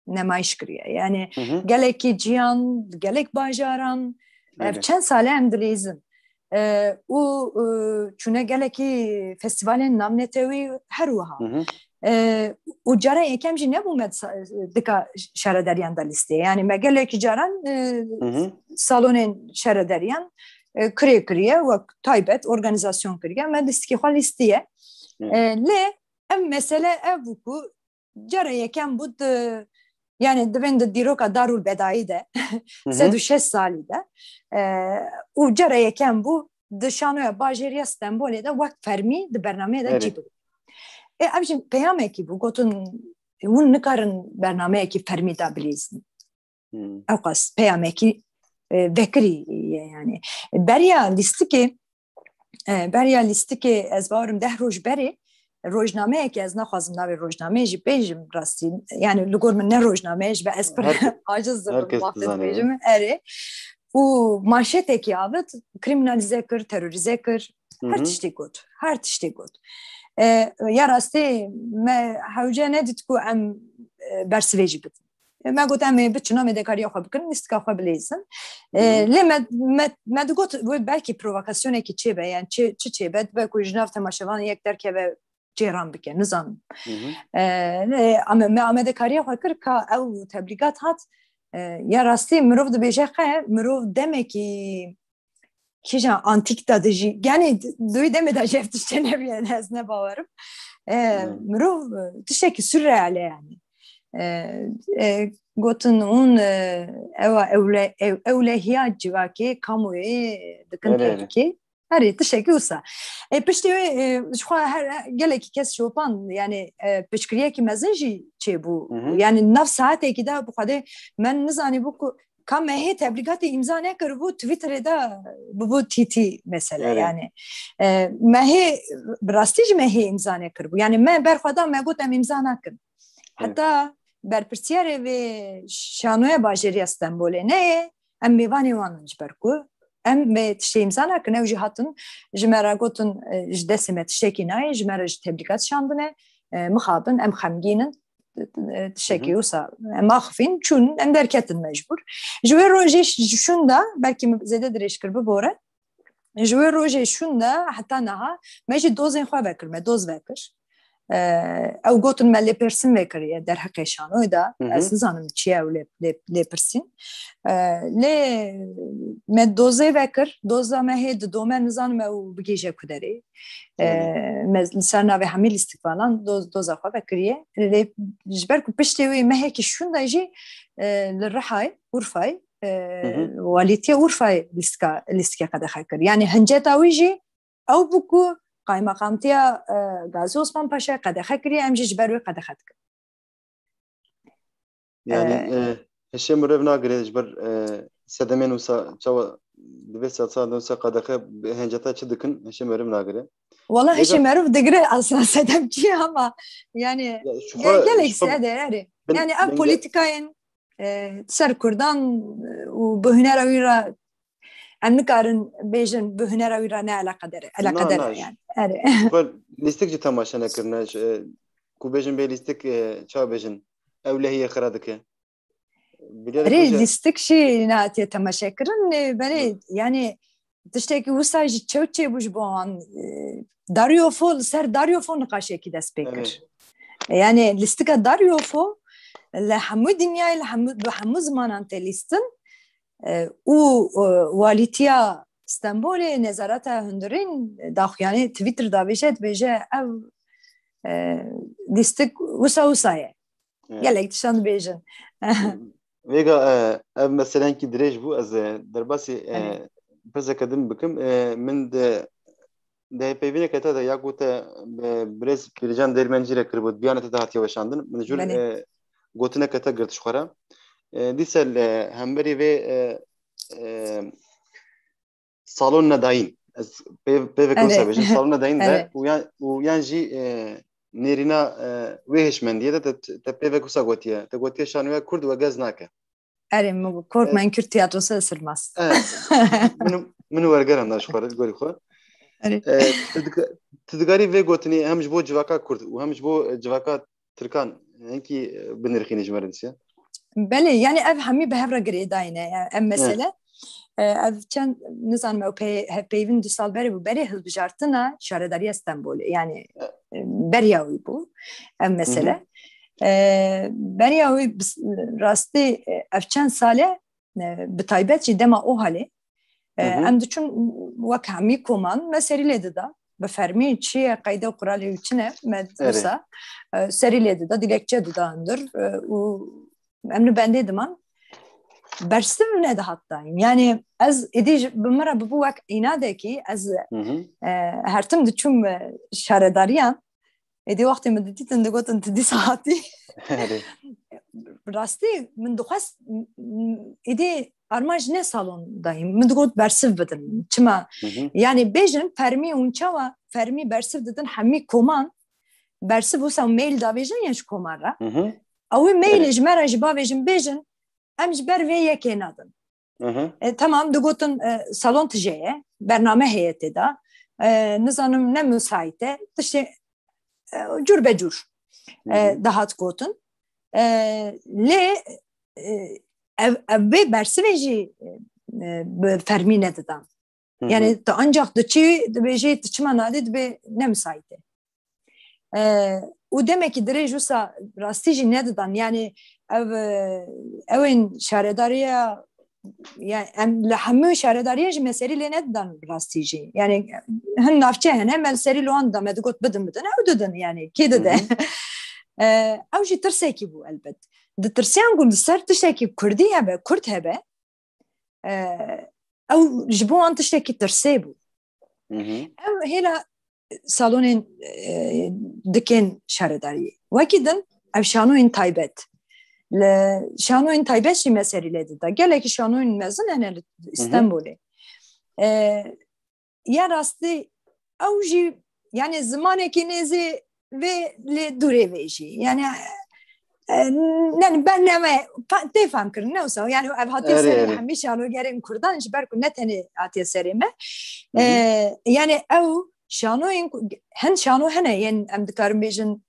nemayîş kiriye. Yani Hı hı. gelekî ciyan, gelek bajaran, ev Evet. çend sal e em dileyîzin. E, û, e, çûne gelekî festîvalên namnetewî her wiha. Hı hı. E, û cara yekem jî nebû me di sa-, dika şaredariyan de lîstiye. Yani me gelekî caran, e, Hı hı. salonên şaredariyan, e, kirê kiriye, wek taybet organîzasyon kiriye. Me lîstikê xwe lîstiye. Evet. E, lê ev mesele ev bû ku cara yekem bû di, yani divên di dîroka Darul Bedayî de, Hı hı. sed û şeş salî de, e, û cara yekem bû di şanoya bajêriya Stenbolê de wek fermî di bernameyê de Evet. cî bigre. E, ev jî peyamekî bû, gotin, hûn nikarin bernameyekî fermî de bilîzin. Hmm. Ewqas peyamekî, e, vekirî ye yani. Beriya lîstikê, e, beriya lîstikê ez bawerim deh roj berê, rojnameyekê, ez naxwazim navê rojnameyê jî bêjim rastî, yani li gor min ne rojname ye, ji ber ez pir Her-, aciz dibim herkes wextê dizane, dibêjim, erê. Û manşetekî avêt, kriminalîze kir, terorîze kir, her Hı hı. tiştê got, her tiştê got. E, ya rastî me hewce nedît ku em, e, bersivê jî bidin. Me got, em ê biçin, em ê dekariya xwe bikin, lîstika xwe bileyzin. E, Hı hı. lê me, me, me digot, wê belkî provokasyonekî çêbe, yani çi, çi çêbe, dibe ku ji nav temaşevan yek derkeve cêran bike, nizanim. Hı hı. E, lê ame-, me amadekariya xwe kir ka ew teblîgat hat, E, ya rastî mirov dibêje qe, mirov demekî kîjan antîk de dijî. Yanî d-, di wî demê de jî ev tiştê nebûye, ez ne bawerim. E, Hmm. Mirov, e, tiştekî surreal e yanî. E, e, gotin hûn, e, ewa ewle-, ew-, ewlehiya civakê, kamuoyê dikin Erê, erê. Tevlîkê. Erê, tiştekî wisa. E, piştî wê, e, ji xwe her, gelekî kes şopan, yanî, e, piştgiriyekî mezin jî çêbû. Hı hı. Yanî nav saetekî de bi Xwedê me nizanîbû ku ka me hê teblîgatê îmza nekiribû, Twitterê de bibû tîtî mesele. Erê. Yanî, e, me hê, bi rastî jî me hê îmza nekiribû. Yanî me ber xwe da, me got em îmza nakin. Erê. Heta berpirsiyarê vê şanoya bajêriya Stenbolê neyê, em mêvanê wan in, ji ber ku em vê tiştê îmza nakin, ew jî hatin ji me re gotin, e, ji destê me tiştekî nayê, ji me re ji teblîgat şandine, e, mixabin, em xemgîn in, e, tiştekî Hı hı. wisa em axifîn, çûn, em derketin mecbûr. Ji wê rojê ş-, şûnda, belkî min zêde dirêj kir, bibore. Ji wê rojê şûnda heta niha me jî dozên xwe vekir, me doz vekir. E, ew gotin me lêpirsîn vekiriye derheqê şanoyê de. Hı hı. Ez nizanim çi ye ew lê-, lê-, lêpirsîn. E, lê me dozê vekir, doza me hê didome, nizanim ew bigihîje ku derê. E, Hı hı. Me li ser navê hemî lîstikvalan doz-, doza xwe vekiriye. Lê ji ber ku piştê wê mehekî şûnda jî, e, li Rihayê, Urfayê, e, Hı hı. walîtiya Urfayê lîstika-, lîstikê qedexe kir. Yanî hinceta wî jî ew bû ku Qaymaqamtiya, e, Gazi Osman Paşa qedexe kiriye, em jî ji ber wê qedexe dikin. Yanî, E, e, hişê mirov nagire ji ber, e, sedemên wisa çawa di vê sed sal de wisa qedexe bi hinceta çi dikin, hişê mirov nagire. Wala Vêga hişê mirov digire aslında sedem çi ye ama, yanî, Ya, ji ge-, xwe, gelek ji xwe zêde, erê. bin-, Yanî ev binge- polîtikayên, e, ser Kurdan, e, û bi hunera wî re em nikarin bêjin bi hunera wî re ne eleqedar e, Na, eleqedar na, e ji-, yanî. Erê. ji xwe lîstik jî temaşe nekirine, ji, e, ku bêjin bê lîstik, e, çawa bêjin, ew lehiyê xira dike. Erê, lîstik jî nehatiye temaşe kirin, e, belê, Hı. yanî tiştekî wisa jî çew çêbû ji bo wan, e, Dario Fo, li ser Dario Fo niqaşekî dest pê kir. Erê. E, yanî lîstika Dario Fo li hemû dinyayê, li hemû, bi hemû zimanan tê lîstin, e, û, e, walîtiya Stenbolê, nezareta hundirîn daxuyanî Twitter davêje, dibêje ev, e, lîstik wisa wisa ye. Evet. Gelek tiştan dibêjin. Vêga, e, ev meselenkî dirêj bû. Ez, e, derbasî, e, Evet. pirseke din bikim. E, min di, di hevpeyvîneke te de ya ku te bi birêz Pîrcan Dêrmencî re kiribû, biyane te de hatiye weşandin. Min jûr, Belê. e, gotineke te girt ji xwe re. E, dîsa li hemberî vê, e, e, salon nedayîn. Ez pê-, pêvek Erê. wisa bêjim, salon nedayîn de Erê. û yan, û yan jî, e, nêrîna, e, wê hişmendiyê de te, te pêvek wisa gotiye. Te gotiye şanoya Kurd wegez nake. Erê, min got, korkmayın, E, Kürt tiyatrosu ısırmaz. E, min, min wergeran da ji xwe re, gorî xwe. Erê. E, tu dika-, tu dikarî vê gotinî hem ji bo civaka Kurd û hem ji bo civaka Tirkan hinkî, e, binirxînî ji me re disiya? Belê, yanî ev hemî bi hev re girêdayî ne, e, ev Hı. mesele. E, ev çend, nizanim, ew pey-, hevpeyvîn du sal berê bû, berê hilbijartina Şaredariya Stenbolê, yanî, Hı. e, beriya wî bû ev mesele. Hı hı. E, beriya wî bis-, rastî, e, ev çend sal e, e, bi taybet jî dema OHALê, e, Hı hı. em diçûn wek hemî koman me serî lê dida. Bi fermî çi ye, qeyde û quralê wî çi ne, me Evet. wisa, e, serî lê dida, dilekçe dida hundir, e, û em li bendê diman. Bersiv nedihat dayîn. Yanî ez êdî ji, bi min re bibû wek înadekî, ez, Hı hı. e, her tim diçûm, e, şaredariyan, êdî wextê min didîtin, digotin, "Tu dîsa hatî?" Erê. Rastî min dixwest, m-, m-, êdî armanc ne salon dayîm. Min digot bersiv bidin. Çima? Hı hı. Yanî bêjin fermî hûn çawa fermî bersiv didin hemî koman, bersiv wisa mail davêjin ya ji koman re. Hı hı. Ew ê mailê Erê. ji me re jî bavêjin, bêjin, em ji ber vê yekê nadin. Hı hı. E, tamam, digotin, e, salon tije ye, bername heye tê de. E, nizanim ne müsait e, tiştê, e, cur be cur, e, Hı hı. dihat gotin. E, lê, e, ev, ev vê bersivê jî, e, bi fermî nedidan. Hı hı. Yanî tu ancak diçî, dibêjî, tu çima nadî, dibê ne müsait e. E, û demekî dirêj wisa rastî jî nedidan. Yanî ev, e, ew ên şaredariya, yani em li hemû şaredariya jî me serî lê nedidan bi rastî jî. Yani hin navçe hene, me li serî li wan da, me digot bidin bidin, ew didin yani, kê dide? Hı hı. E, ew jî tirsekî bû elbet. Ditirsiyan ku li ser tiştekî kurdî hebe, kurd hebe, e, ew ji bo wan tiştekî tirsê bû. Hı hı. Ew hêla salonên, e, dikên şaredariyê. Wekî din ev şanoyên taybet. Li şanoyên taybet jî me serî lê dida. Gelekî şanoyên mezin hene li Hı hı. Stenbolê. E, ya rastî ew jî, yani zimanekî nêzî vê lê dûrê vê jî. Yani, e, yani bername fa-, tê fem kirin, ne wisa. Yani ev hatiye Erê, serê erê. Hemî şanogerên kurdan, ji ber ku ne tenê hatiye serê me. Hı hı. E, yani ew şanoyên ku, hin şano hene, yên em dikarin bêjin,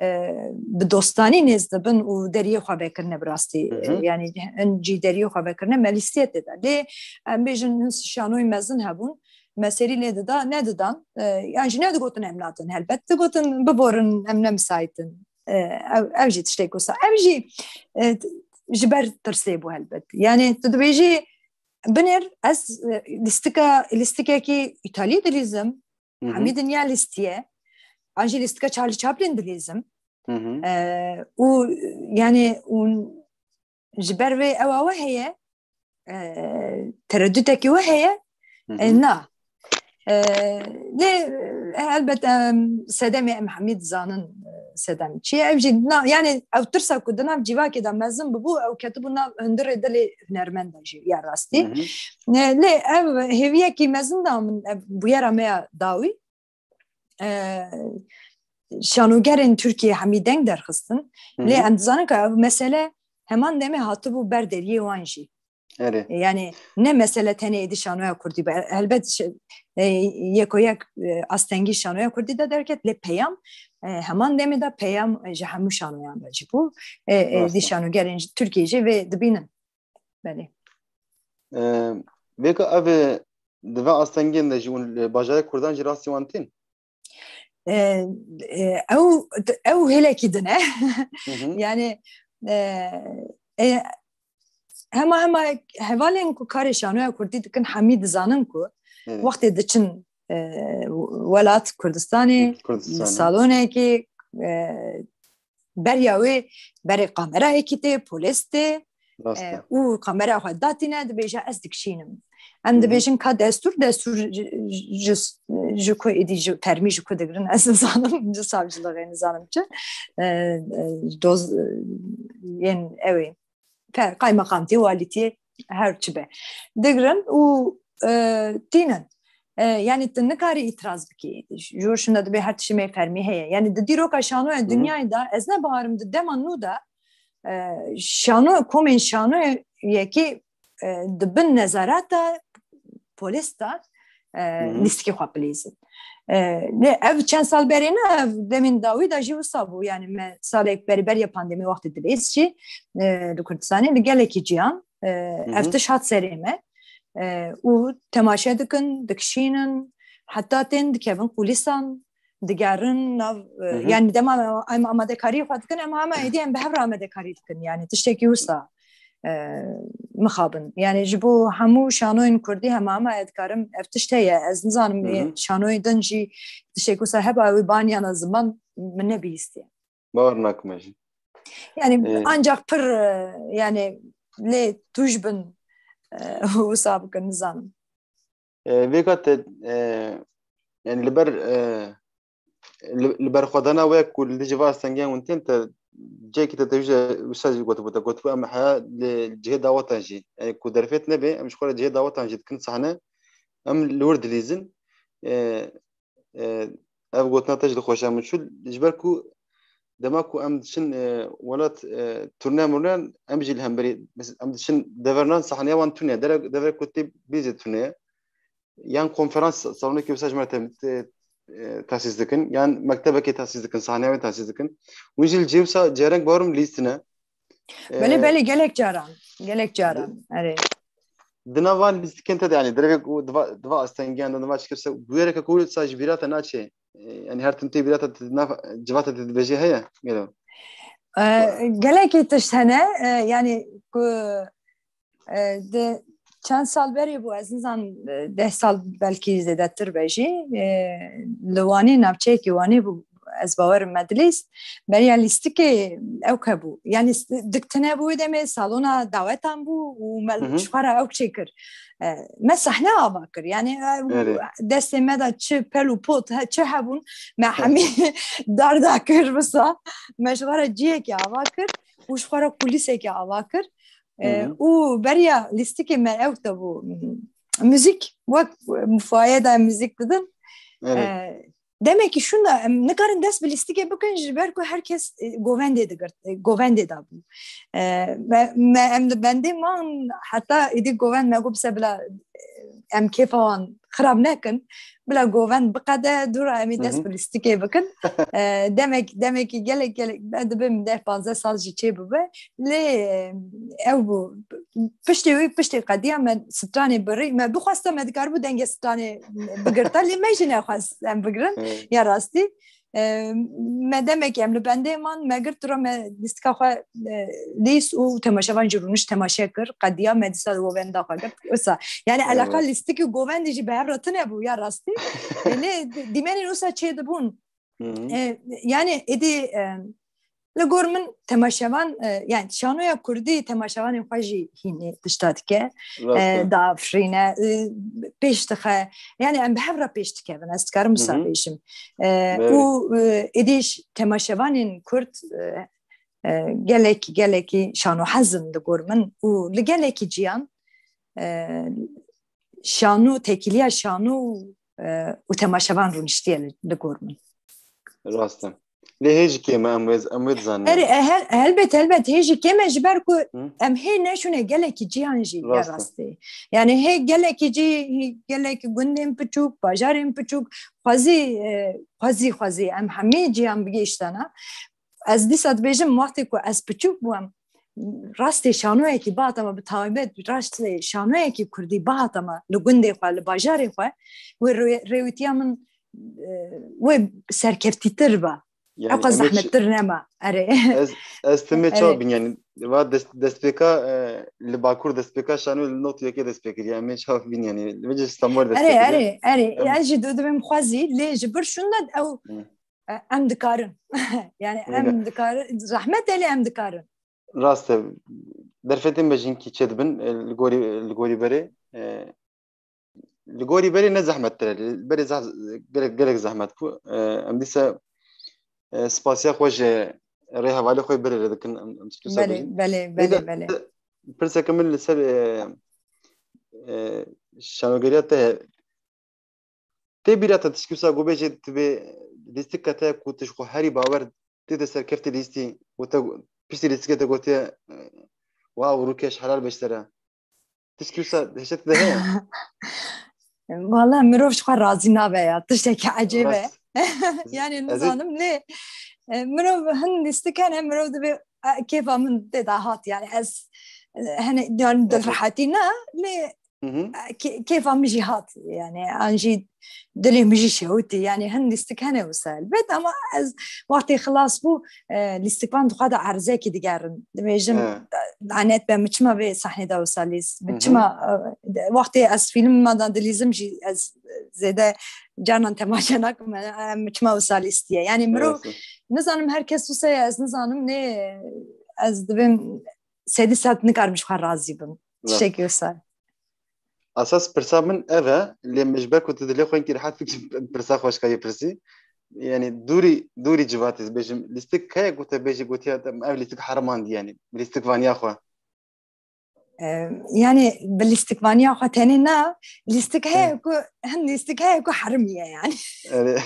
e, bi dostanî nêz dibin û deriyê xwe vekirine bi rastî. Hı hı. E, yani hin jî deriyê xwe vekirine me lîstiye tê de. Lê em bêjin hin şanoyên mezin hebûn, me serî lê dida, nedidan. E, yan jî nedigotin em nadin helbet. Digotin biborin em ne misait in. E, ev, ev jî tiştek wisa. Ev jî, e, ji ber tirsê bû helbet. Yani tu dibêjî binêr ez, e, lîstika, lîstikekî Îtalî dilîzim, Hı hı. Hemî dinya lîstiye. An jî lîstika Charlie Chaplin dilîzim. Hı hı. E, û yani û ji ber vê ewa we heye, e, tereddütekî we heye, Hı hı. e, na. E, lê, e, elbet em sedemê em hemî dizanin, e, sedem çi ye. Ev jî na, yani ew tirsa ku di nav civakê de mezin bibû, ew ketibû nav hundirê dilê hunermenda jî ya rastî. Hı hı. E, lê ev hêviyekî mezin da min, ev bûyera me ya dawî. E, şanogerên Tirkiyê hemî deng derxistin. Hı hı. Lê em dizanin ku ev mesele heman demê hatibû ber deriyê wan jî. Erê. Yani ne mesele tenê êdî şanoya kurdî be. Helbet şi-, e, yek û yek, e, astengî şanoya kurdî de derket, lê peyam, e, heman demê de peyam, e, ji hemû şanoyan re jî bû. E, e, Rast e. Dî şanogerên ji Tirkiyê jî vê dibînin. Belê. E, vêka ev, e, di ve astengên de jî hûn li bajarê kurdan jî rastî wan tên? E, e, ew, ew hêlekî din e. Hı hı. Yani, e, e, hema hema hevalên ku karê şanoya kurdî dikin hemî dizanin ku Evet. wextê diçin, e, welat Kurdistanê, Kurdistanê. Li salonekî, e, beriya wê berê kamerayekî tê, polês tê, Rast e, e. Û kamera xwe datîne, dibêje ez dikişînim. Em Hı hı. dibêjin ka destûr, destûr ji, ji, ji, ji ku êdî ji fermî ji ku digirin, ez nizanim, ji savciliğê nizanim çi. E, e, doz, e, yên ew ê. Fe-, qaymeqamtiyê, walîtiyê, her çi be. Digirin û, e, tînin. E, yani tu nikarî îtiraz bikî. Ji wir şûnde dibê her tiştê me fermî heye. Yani di dîroka şanoya Hı hı. dinyayê de, ez nebawerim di dema nû de, e, şano, komên şanoyekî, e, di bin nezareta polîs de, e, Hı hı. lîstikê xwe bilîzin. E, lê ev çend sal berê ne, ev demên dawî de jî wisa bû. Yani me salek berî beriya pandemî wextê dilîz jî, e, li Kurdistanê, li gelekî ciyan, e, Hı hı. ev tiş hat serê me. E, û temaşe dikin, dikişînin, heta tên dikevin qulîsan, digerin nav, e, Hı hı. yani dema em amadekariyê xwe dikin, em hema êdî em bi hev re amadekarî dikin. Yani tiştekî wisa, e, mixabin. Yani ji bo hemû şanoyên kurdî hema hema ez dikarim ev tişt heye. Ez nizanim Hı hı. ê şanoyê din jî tiştek wisa heba wî baniyana ziman min nebihîstiye. Bawer nakim ez jî. Yani Ee, ancak pir, e, yani lê tûj bin, e, wisa bikin, nizanim. E, vêka te, e, yani li ber, e, li, li berxwedana we ku li dijî va astengiyan hûn tên te cihekî te tevîje wisa jî gotibû, te gotibû em heya li cihê dawetan jî. Yani ku derfet nebe, em ji xwe re cihê dawetan jî dikin sahne, em li wir dilîzin. E, e, ev gotina te jî li xweşa min çû. Ji ber ku dema ku em diçin, e, welat, e, turneya murneyan, em jî li hemberî, mes-, em diçin devernan sahneya wan tune, dere-, dever ku tê bêjê tune ye. Yan konferans salonekî wisa ji me re te-, te-, e, tesîs dikin, yan mektebekê tesîs dikin, sahneya wê tesîs dikin. Hûn jî li cihê wisa cihê reng bawerim lîstine. Belê, E, belê, gelek caran, gelek caran, erê. Di nav van lîstikên te de, yani, dervek û diva, diva astengiyan de, diva çikirse, bûyereke ku wisa ji bîra te naçe, e, yani, her tim tê bîra te, te nav, civata te dibêje heye, gelo? E, gelekî tişt hene, e, yani ku, e, de çend sal berê bû, ez nizanim, e, deh sal belkî zêdetir be jî, e, li Wanê, navçeyekî Wanê bû, ez bawerim me dilîst, beriya lîstikê ewk hebû. Yani s-, dik tune bû wê demê, salona dawetan bû û me Hı hı. ji xwe re ewk çêkir. E, me sehne ava kir. Yani, e, Erê. destê me de çi pel û pot, he, çi hebûn, me hemî dar da kir wisa. Me ji xwe re cihekê ava kir û ji xwe re kulîsekê ava kir. E, Hı hı. û beriya lîstikê me ewk de bû. Muzîk, wek mufaye de muzîk didin. Erê. E, demekî şûnda em nikarin dest bi lîstikê bikin, ji ber ku her kes, e, govendê digirt, e, govendê de bû. E, me, me, em li bendê man, heta êdî govend me got, bise bila, e, em kêfa wan xirab nekin, bila govend biqede, dûra em ê Hı dest hı. bi lîstikê bikin. E, demek, demekî gelek, gelek, ez dibêm deh panzdeh sal jî çê bibe. Lê, e, ew bû. Piştî wî, piştê qediya me stranê birî, me bixwesta me dikaribû dengê stranê bigirta, lê me jî nexwest em bigirin, Evet. ya rastî. E, me demekî em li bendê man, me girt, dûra me lîstika xwe, e, lîst û temaşevan jî rûnişt temaşe kir, qediya me dîsa li govenda xwe girt. Wisa, yani Evet. eleqa lîstik û govendê jî bi hev re tune bû, ya rastî. E, lê dîmenên wisa çê dibûn. Hı hı. E, yani êdî, e, li gor min temaşevan, e, yani şanoya kurdî temaşevanên xwe jî hînê tişta dike, Rast e. e, diafirîne, e, pêş dixe. Yani em bi hev re pêş dikevin, ez dikarim Hı wisa hı. bêjim. E, Belê. û, e, êdî ş-, temaşevanên kurd, e, e, gelekî, gelekî şanohez in li gor min û li gelekî ciyan, e, şano, têkiliya şano, e, û temaşevan rûniştiye li, li gor min. Rast e. Lê hê jî kêm e, em wê, em wê dizanin. Erê, e, hel-, helbet, helbet, hê jî kêm e, ji ber ku Hı. em hê neşûne gelekî ciyan jî ya Rast e. rastî. Yani hê gelekî cî, gelekî gundên piçûk, bajarên piçûk, xwezî, e, xwezî, xwezî em hemî ciyan bigihîştana. Ez dîsa dibêjim, wextê ku ez piçûk bûm, rastê şanoyekî bihata me, bi taybet rastê şanoyekî kurdî bihata me li gundê xwe, li bajarê xwe, wê rê-, rêwîtiya min, e, wê serkeftîtir be. Yani Ewqas em ê çi- zehmettir nema. Erê. Ez, ez timê çawa Erê. bin yani. Va dest, destpêka, e, li Bakur destpêka şanoyê li not yekê dest pê kiriye. Em ê çawa bin yani. Vêce Stenbolê dest Erê, pê kiriye. erê, erê. Em Ez jî dibim xwezî, lê ji vir şûnda ew, Hı. e, em dikarin. Yani Öyle. em dikarin. Zehmet e, lê em dikarin. Rast e. Derfetên me jî hinkî çêdibin, e, li gorî, li gorî berê. E, li gorî berê ne zehmettir e. Berê zeh-, gelek, gelek zehmet bû. E, em dîsa, e, spasiya xwe ji rêhevalê xwe berê re dikin. Em, em tişt wisa Belê, bêjin. belê, Lê belê, de belê. pirseke min li ser, e, e, şanogeriya te heye. Tê bîra te tişkî wisa ku bêjê, tu bê lîstika te ku tu ji xwe herî bawer tê de serkeftî lîstî û te piştî lîstikê te gotiye, "Wow, Rûkeş, helal be ji te re." Tişkî wisa hişê te de heye? Valla mirov ji xwe razî nabe ya. Tiştekî ecêb e. Rast. Yani Ez ê nizanim lê, e, mirov hin lîstik hene, mirov dibe, e, kêfa min tê de hat. Yani ez, e, hene, yani Evet. dilrehetî ne, lê Hı hı. kê-, kêfa min jî hat, yani an jî dilê min jî şewitî, yani hin lîstik hene wisa elbet, ama ez wextê xilas bû, e, lîstikvan di xwe de erzekî digerin. Dibêjim, He. lanet be, min çima vê sahnê de wisa lîst, min Hı hı. çima, e, wextê ez fîlm me de dilîzim jî ez zêde canan temaşe nakim, e, min çima wisa lîstiye. Yani mirov, Evet. nizanim her kes wisa ye, ez nizanim ne, ez dibim sedî sed nikarim ji xwe razî bim. Rast. Tiştekî wisa. Esas pirsa min ev e, lê min ji ber ku tu dilê xwe hinkî rehet fikir pirsa xwe ji xwe yê pirsî. Yani dûrî, dûrî civatê dibêjim, lîstik heye ku te bêjî gotiya te, ev lîstik herimandî yani, lîstik vaniya xwe. Em, yani bi lîstikvaniya xwe tenê na, lîstik heye Hı. ku, hin lîstik heye ku herimiye yani. Evet.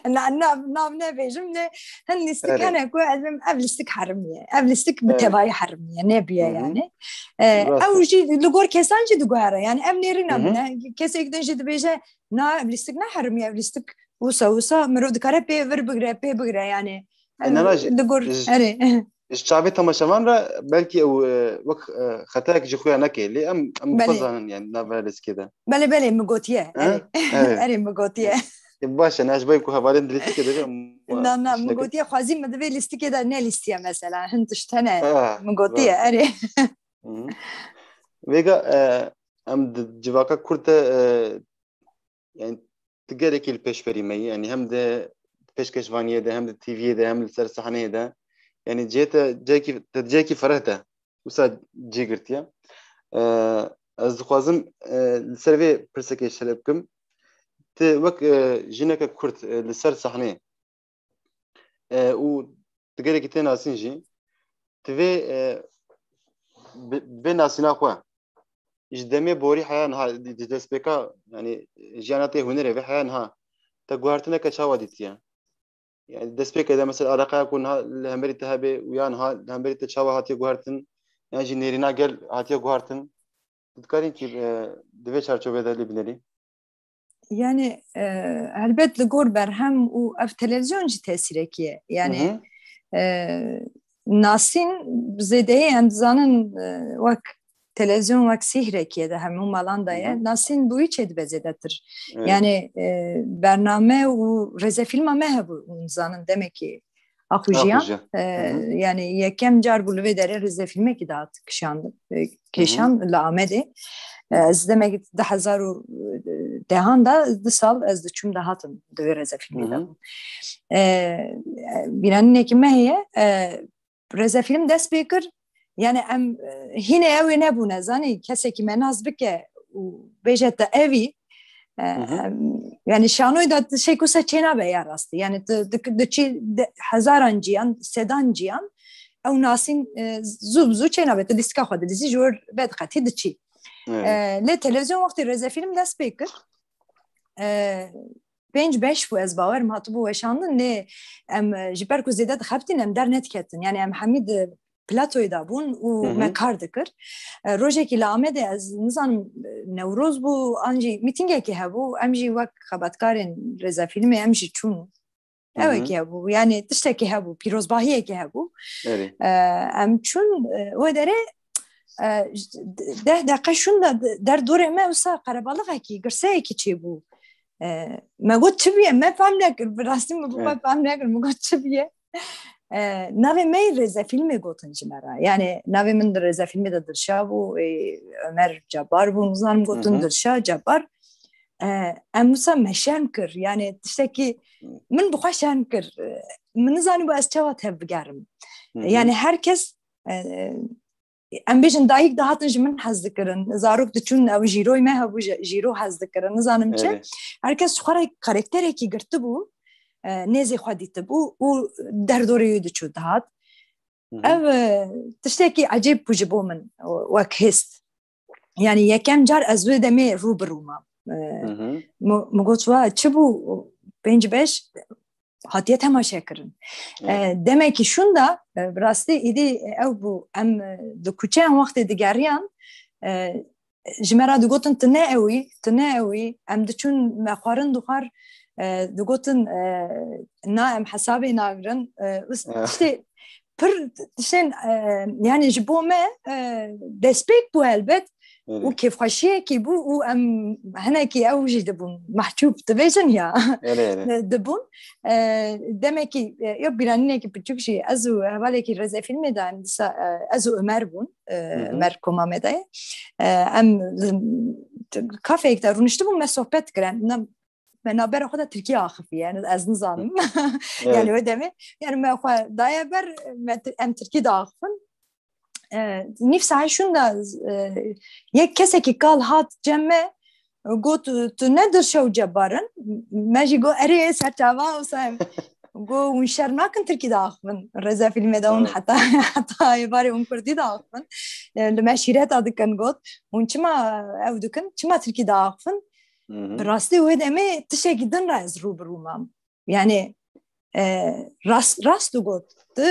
Na, nav, nav nebêjim lê hin lîstik Evet. hene ku ez bim ev lîstik herimiye. Ev lîstik bi Evet. tevayî herimiye, nebiye Hı hı. yani. E, Rast ew e. jî li gor kesan jî diguhere. Yani ev nêrîna Hı hı. min e. Kesek din jî dibêje, "Na, ev lîstik ne herimiye, ev lîstik wisa, wisa." Mirov dikare pê vir bigire, pê bigire yani. E, nana ji, Li gor, ji, erê. ji çavê temaşevan re belkî ew, e, wek, e, xetayek ji xwe ya neke. Lê em, em Belê. xwe zanin yani nava lîstikê de. Belê, belê, min gotiye. Ha? Erê. Evet. Erê, min gotiye. E, baş e, ne ji bo ku hevalên di lîstikê de be, ma Na, na, min tiştekî gotiye, xwezî min di vê lîstikê de ne lîstiye mesela. Hin tişt hene. Ha, Min gotiye, baş. Erê. Hı hı. Vêga, e, em di civaka Kurd de, e, yani, tu gelekî li pêşberî me yî. Yani, hem di pêşkeşvaniyê de, hem di T V'yê de, hem li ser sahneyê de. Yani, cihê te cihekî, te cihekî fereh de wisa cî girtiye. E, ez dixwazim, e, li ser vê pirsekê şele bikim. Tu wek, e, jineke Kurd, e, li ser sahneyê, e, û tu gelekî tê nasîn jî, tu vê, e, bi, vê nasîna xwe ji demê borî heya niha, di, di destpêka, yani, jiyana te hunerê vê heya niha te guhertineke çawa dîtiye? Yani, destpêkê de mesela eleqeya ku niha li hemberî te hebe û ya niha li hemberî te çawa hatiye guhertin? Yan jî nêrîna gel hatiye guhertin? Tu dikarî kî, e, di vê çarçovê de lê binêrî? Yani, e, helbet li gor berhem û ev televizyon jî tesîrekî ye. Hı Yani, hı. e, nasîn zêdeyê em dizanin, e, wek televizyon, wek sîhrekî ye di hemû malan de ye. Hı hı. Nasîn bi wî çêdibe zêdetir. Evet. Yani, e, bername û rêzefîlma me hebû, hûn dizanin demekî Axujiyan. Axujiyan. E, Hı hı. Yani, yekem car bû li vê derê rêzefîlmekî dihat kişand, e, kêşan Hı hı. li Amedê. E, Hı hı. Ez demek di hezar û dehan de du sal ez diçûm dihatim di vê rêzefîlmê de Hı hı. bûm. E, e, bîranînekî me heye, e, rêzefîlm dest pê kir. Yani, em, e, hînê ew ê nebûne, zanî, kesekî me nas bike û bêje te evî, e, Hı hı. em, yani, şanoyê de tiştek wisa çênabe ya rastî. Yani, tu, tu, tu çi de, hezaran ciyan, sedan ciyan, ew nasîn, e, zû bi zû çênabe. Tu lîstika xwe didizî, ji wir vediqetî diçî. Evet. E, lê televizyon wextî rêzefîlm dest pê kir, e, pênc beş bû, ez bawerim hatibû weşandin, lê em, e, ji ber ku zêde dixebitîn, em dernediketin. Yani, em hemî di platoyê de bûn û Hı hı. me kar dikir. E, rojekî li Amedê, ez nizanim, e, Newroz bû, an jî mîtingekî hebû, em jî wek xebatkarên rêzefîlmê em jî çûn. Hı hı. Ewekî hebû, yani tiştekî hebû, pîrozbahiyekî hebû. Erê. E, em çûn, e, wê derê, e, deh deqe şûn de derdorê me wisa qerebalixekî, girseyekî çêbû. E, me got, "Çi bûye?" Me fam nekir, bi rastî min bi xwe Evet. fam nekir, min got, "Çi bûye?" E, navê me yê rêzefîlmê gotin ji me re. Yani, navê min di rêzefîlmê de dirşa bû, ê, Ömer Cabbar bû, nizanim gotin Hı hı. dirşa Cabbar. E, em wisa me şerm kir. Yani, tiştekî Hı. min bi xwe şerm kir. E, min nizanîbû ez çawa tev bigerim. Hı hı. Yani, her kes, e, em bêjin dayik dihatin ji min hez dikirin. Zarok diçûn, ew jîroyê me hebû, ji-, jîro hez dikirin. Nizanim çi. Evet. Her kes ji xwe re karakterekî girtibû, e, nêzê xwe dîtibû û derdorê wî diçû dihat. Hı hı. Ev, e, tiştekî ecêb bû ji bo min, wek hêst. Yani, yekem car ez wê demê rû bi rû mam. E, Hı hı. mi, mi got, "Wa çi bû?" Pênc beş hatiye temaşe kirin. Evet. E, demekî şûn de, e, bi rastî îdî ew bû. Em, e, di kuçeyan wextê digeriyan, e, ji me re digotin, "Tu ne ewî, tu ne ewî." Em diçûn me xwarin dixwar, e, digotin, e, "Na, em hesabê nagirin." E, us-, Evet. tiştê pir tiştên, e, yani ji bo me, e, destpêk bû helbet. Evet. Û kêfxweşiyekî bû û em hinekî ew jî dibûn, mahcûb dibêjin ya. Erê, erê. Dibûn. E, demekî, e, yo bîranînekî piçûk jî, ez û hevalekî rêzefîlmê de em dîsa, e, ez û Ömer bûn. E, Hı hı. Ömer koma me de ye. E, em, e, kafeyek de rûniştibûn, me sohbet kirin. Na, me navbera xwe de tirkî axifiye, yani ez nizanim. Evet. Yani wê demê, yani me xwe daye ber, me ti-, em tirkî diaxifin. E, nîv saet şûn de, e, yek kesekî kal hat cem me, got, "Tu ne Dilşa û Cebbar in?" Me jî got, "Erê, serçava wisa em." Got, "Hûn şerm nakin tirkî diaxivin? Rêzefîlmê de hûn Evet. heta, heta êvarê hûn kurdî diaxivin. E, li me şîreta dikin." Got, "Hûn çima ew dikin? Çima tirkî diaxivin?" Hı hı. Bi rastî wê demê tiştekî din re ez rû bi rû mam. Yani, e, rast, rast digot. Tu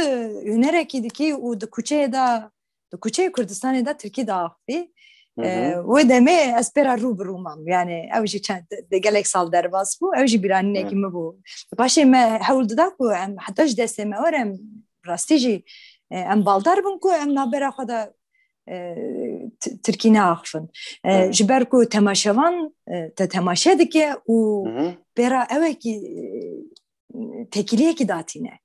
hunerekî dikî û di kuçeyê de, di kuçeyê Kurdistanê de tirkî diaxivî. Hı hı. E, wê demê ez pê re rû bi rû mam. Yani, ew jî çend, de gelek sal derbas bû. Ew jî bîranînekî Hı. min bû. Paşê me hewl dida ku em heta ji destê me were, em rastî jî, e, em baldar bin ku em navbera xwe de e, t-, tirkî neaxivin. E, Evet. Ji ber ku temaşevan, e, te temaşe dike û Hı hı. pêra ewekî, e, têkiliyekî datîne.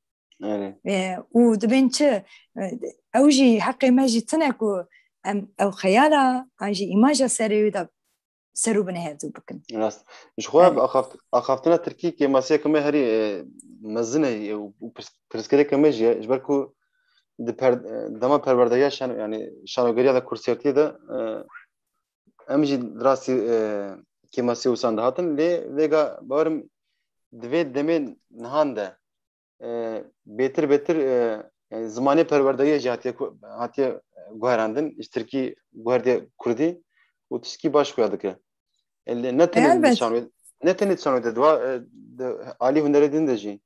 Evet. E, û dibên çi? E, ew jî heqê me jî tune ku em ew xeyala an jî îmaja serê wî de ser û binê hevdû bikin. Rast. Ji xwe Evet. axaft-, axaftina tirkî kêmasiyeke me herî, e, mezin e, e, û pirs-, pirsgirêke me jî ye. Ji ber ku di per-, e, dema perwerdehiya şan-, yani şanogeriya de kursiyertiyê de, e, em jî rastî, e, kêmasiyê wisa dihatin. Lê vêga bawerim di vê demê nihan de, e, bêtir bêtir, e, yani zimanê perwerdehiyê jî hatiye ku-, hatiye guherandin, ji tirkî guherdiye kurdî û tiştkî baş xuya dike. E, lê ne tenê Elbet. di şanê, ne tenê di şanê de, di wa, e, di alî hunerê din de jî.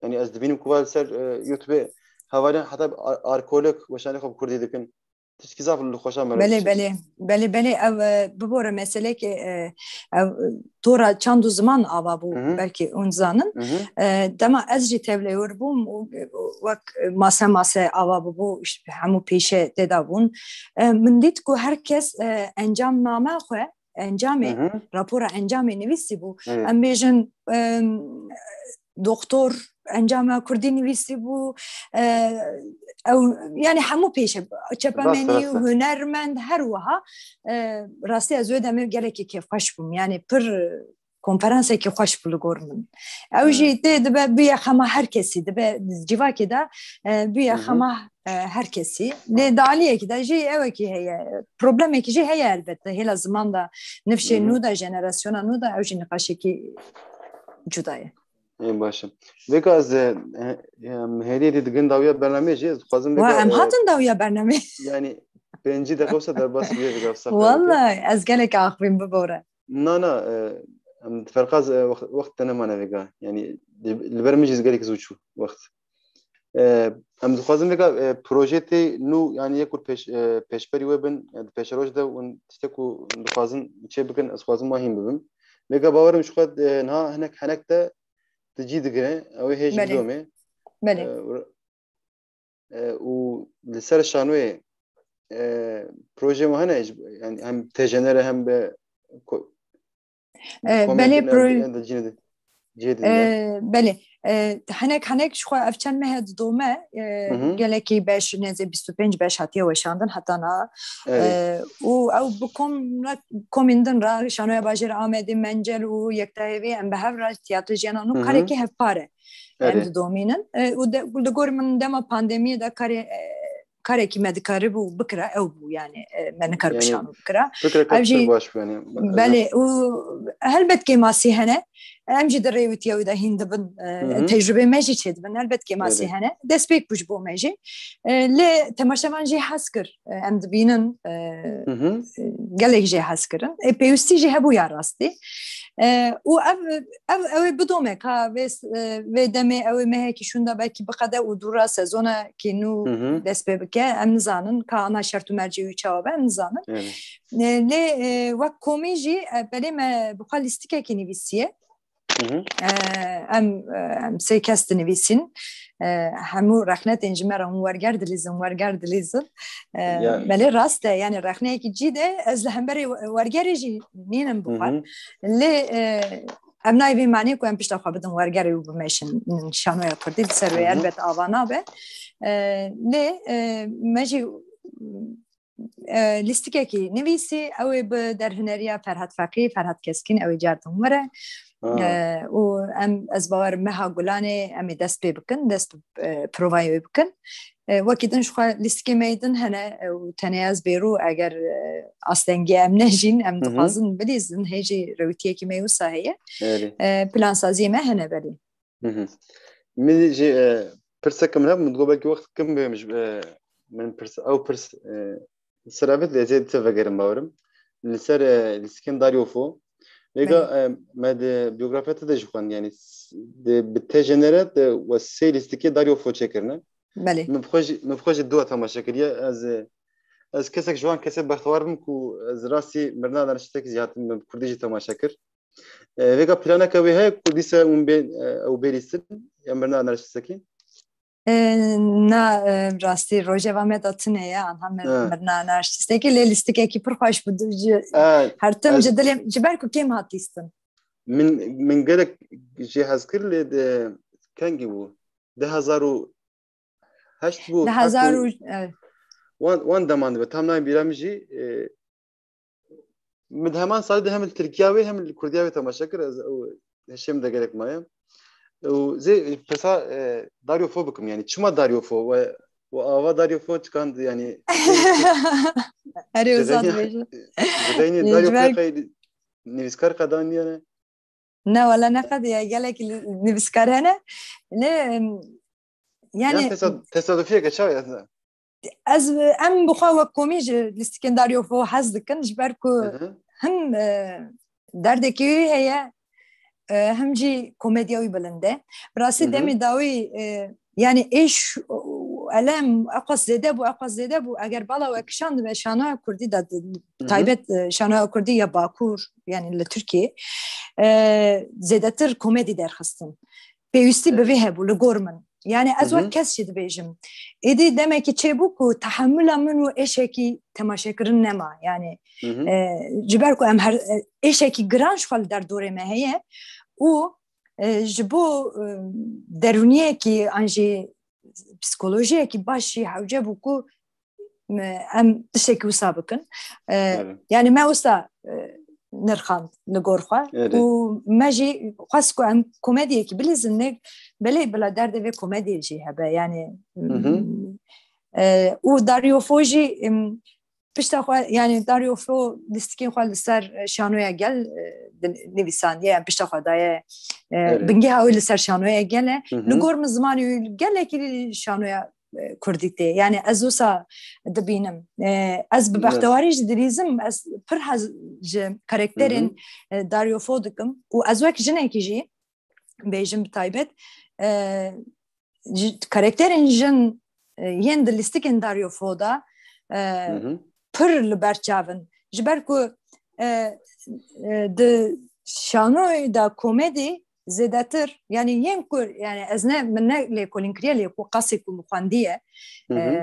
Yani ez dibînim ku va li ser, e, YouTubeê hevalên heta ar-, arkeolog weşanê xwe bi kurdî dikin. Tiştkî zaf li xweşa me re Belê, dişî. belê. Belê, belê. Ev, e, bibore meselekê, e, ev, e, tora çand û ziman ava bû, Hı hı. belkî hûn zanin. Hı hı. E, dema ez jî tevlêwir bûm û, e, wek mase mase ava bûbû, işte, hemû pêşe tê de bûn. E, min dît ku her kes, e, encam name xwe, encamê, Hı hı. rapora encamê nivîsî bû. Evet. Em bêjin, em, doktor encama kurdî nivîsî bû. E, ew, yani hemû pêşe, Rast, çepemenî, rast e. hunermend, her wiha, e, rastî ez wê demê gelekî kêfxweş bûm. Yani pir konferansekî xweş bû li gor min. Ew jî Evet. tê dibe bûye xema her kesî, dibe civakê de, e, bûye Hı hı. xema, e, her kesî. Lê di aliyekî de jî ewekî heye, problemekî jî heye elbette. Hêla ziman de, nifşê Hı hı. nû de, jenerasyona nû de ew jî niqaşekî cuda ye. Ê, baş e. Vêka ez, e, e, em hêdî hêdî digin dawiya bernameyê jî, ez dixwazim Wa vêka, em e, hatin dawiya bernameyê. yani pêncî deqe wisa derbas bûye vêka wisa xeya dike. Wallay, ez gelek axivîm bibore. Na, na, e, em ferqa z-, e, wext, wext te nemane vêga. Yani li, li ber min jî gelek zû çû wext. E, em dixwazin vêga, e, projeyê te nû, yani yek û pêş, e, pêşberî we bin, e, di pêşeroj de û tiştek ku dixwazin çê bikin, ez dixwazim wa hîn bibim. Vêga bawerim ji xwe, e, niha hinek, henek te tu cî digire, ew ê hê jî Belê. bidomê. Belê. E, û, e, û li ser şanoyê, e, projeyê we hene, ji, yani hem têjenere hem bi ko-, E, komên belê din, pro-, em, em de cî-, cihê din de. E, belê. E, henek, henek ji xwe ev çend meh e didome, e, Hı hı. gelekî beş, nêzê bîst û pênc beş hatiye weşandin heta na. Evet. E, û ew bi kom re, komên din re, Şanoya Bajêr Amedê, Mencel û Yekta Hêvî, em bi hev re Tiyatro Jiyana nû Hı hı. karekî hevpar e. Em Evet. didomînin. E, û de, li gor min dema pandemiyê de karê, e, karekî me dikaribû bikira, ew bû yani, e, me nikaribû Yani, şano bikira. fikreke Ev jî pir baş bû yani. Belê, û helbet kêmasî hene. Em jî di rêwîtiya wî de hîn dibin, e, Hı hı. tecrûbê me jî çêdibin. Helbet kêmasî Belê. hene. Destpêk bû ji bo me jî. E, lê temaşevan jî hez kir. E, em dibînin, e, Hı hı. gelek jê hez kirin. Ê, pêwîstî jî hebû ya rastî. E, û ev, ev, ew ê bidome ka vê s-, e, vê demê ew ê mehekî şûnda belkî biqede û dûra sezonekî nû Hı hı. dest pê bike. Em nizanin ka ana şert û mercê wî çawa be, em nizanin. Evet. E, lê, e, wek komî jî, e, belê me bi xwe lîstikekî nivîsiye. Hı hı. E, em, e, em sê kes dinivîsîn. E, hemû rexnetên ji me re hûn werger dilîzin, werger dilîzin. E, Ya. belê rast e, yani rexneyekî cî de ez li hemberê we-, wergerê jî nînim bi xwe. Hı hı. Lê, e, em nayê vê manê ku em pişta xwe bidin wergerê û bimeşin şanoya kurdî, li ser wê Hı hı. elbet ava nabe. E, lê, e, me jî e, lîstikekî nivîsî, ew ê bi derhuneriya Ferhat Feqî, Ferhat Keskîn, ew ê cardin were. Ha. E, û em, ez bawer meha Gulanê em ê dest pê bikin, dest bi, e, provayê wê bikin. E, wekî din ji xwe lîstikê me yê din hene, e, û tenê ez bêrû eger, e, astengî em nejîn, em Hı hı. dixwazin bilîzin, hê jî rewitiyekî me wisa heye. Erê. E, plansaziyê me hene belê. Hı hı. Min jî, e, pirseke min hebû, min digot belkî wext kim bê, min ji, e, min pirs, ew pirs, e, ser evit lê ez ê te vegerim bawerim. Li ser, e, lîstikên Dario Fo. Vêga, Belê. e, me di biyografiya te de jî xwend, yani s-, di, bi te jenere de we sê lîstikê Dario Fo çêkirine. Belê. Min bi xwe jî, min bi xwe jî dua temaşe kiriye. Ez, e, ez kesek ji wan kesê bextewar bim ku ez rastî mirina de tiştekî zî hatim, min bi kurdî jî temaşe kir. E, vêga planeke wê heye ku dîsa hûn bê, e, ew bê lîstin, ya mirina enerjîsekî? E, na, e, rastî rojeva me de tune ye, anha me, Ha. mirna na artîstekî, lê lîstikekî pir xweş bû. Ji, E, her tim ez ji dilê, ji ber ku kêm hat lîstin. Min, min gelek jê hez kir, lê de kengî bû? Du hezar û heşt bû, Du hezar û, heft bû. Evet. Wan, wan deman dibe. Tam nayê bîra min jî, e, min di heman salê de hem li Tirkiya wê hem li Kurdiya wê temaşe kir. Ez, ew hişê min de gelek maye. Û zê pesa, e, Dario Fo bikim, yani çima Dario Fo we, we ava Dario Fo çikand, yani Erê, ji uza xeynî, dibêjin. Ji xeynî Ji Dario Fo ber qey nivîskar qedan niye ne? Ne, wala ne qediye, gelek li-, nivîskar hene. Ne, em, Yan yani tesa-, tesadufiyeke çawa ye? Ez, em bi xwe wek komî ji lîstikên Dario Fo hez dikin, ji ber ku Hı hı. him, e, derdekî wî heye, e, him jî komediya wî bilind e. Bi rastî Hı hı. demê dawî, e, yani êş û elem eqas zêde bû, eqas zêde bû. Eger bala we kişandibe şanoya kurdî de, Hı hı. taybet, e, şanoya kurdî ya Bakur, yani li Tirkiyê, e, zêdetir komedî derxistin. Pêwîstî bi Evet. vê hebû li gor min. Yani ez Hı hı. wek kes jî dibêjim. Êdî demekî çêbû ku tehemula min û êşekî temaşekirin nema. Yani, Hı hı. e, ji ber ku em her, e, êşekî giran ji xwe li derdorê me heye û, e, ji bo, e, derûniyekî an jî psîkolojiyekî baş jî hewce bû ku me, em tiştekî wisa bikin. E, Evet. yani me wisa, e, nirxand li gor xwe Erê. û me jî xwest ku em komediyekî bilîzin, ne belê bila derdê vê komediyê jî hebe. Yani, Hı hı. e, û Dario Fo jî, em, pişta xwe, yani Dario Fo lîstikên xwe li ser, e, şanoya gel, e, di-, nivîsandiye, yani pişta xwe daye, e, Erê. bingeha wî li ser şanoya gel e. Hı hı. Li gor min zimanê wî gelekî şanoya, e, kurdî tê. Yani ez wisa dibînim. E, ez bi Evet. bextewarî jî dilîzim, ez pir hez ji karakterên, Hı hı. e, Dario Fo dikim û ez wek jinekî jî bêjim bi taybet, e, ji, karakterên jin, e, yên di lîstikên Dario Fo de, e, Hı hı. pir li ber çav in. Ji ber ku, e, e, di şanoyê de komedî zêdetir, yani yên ku, yani ez ne, min ne lêkolîn kiriye, lê ku qasê ku min xwendiye, Hı hı. e,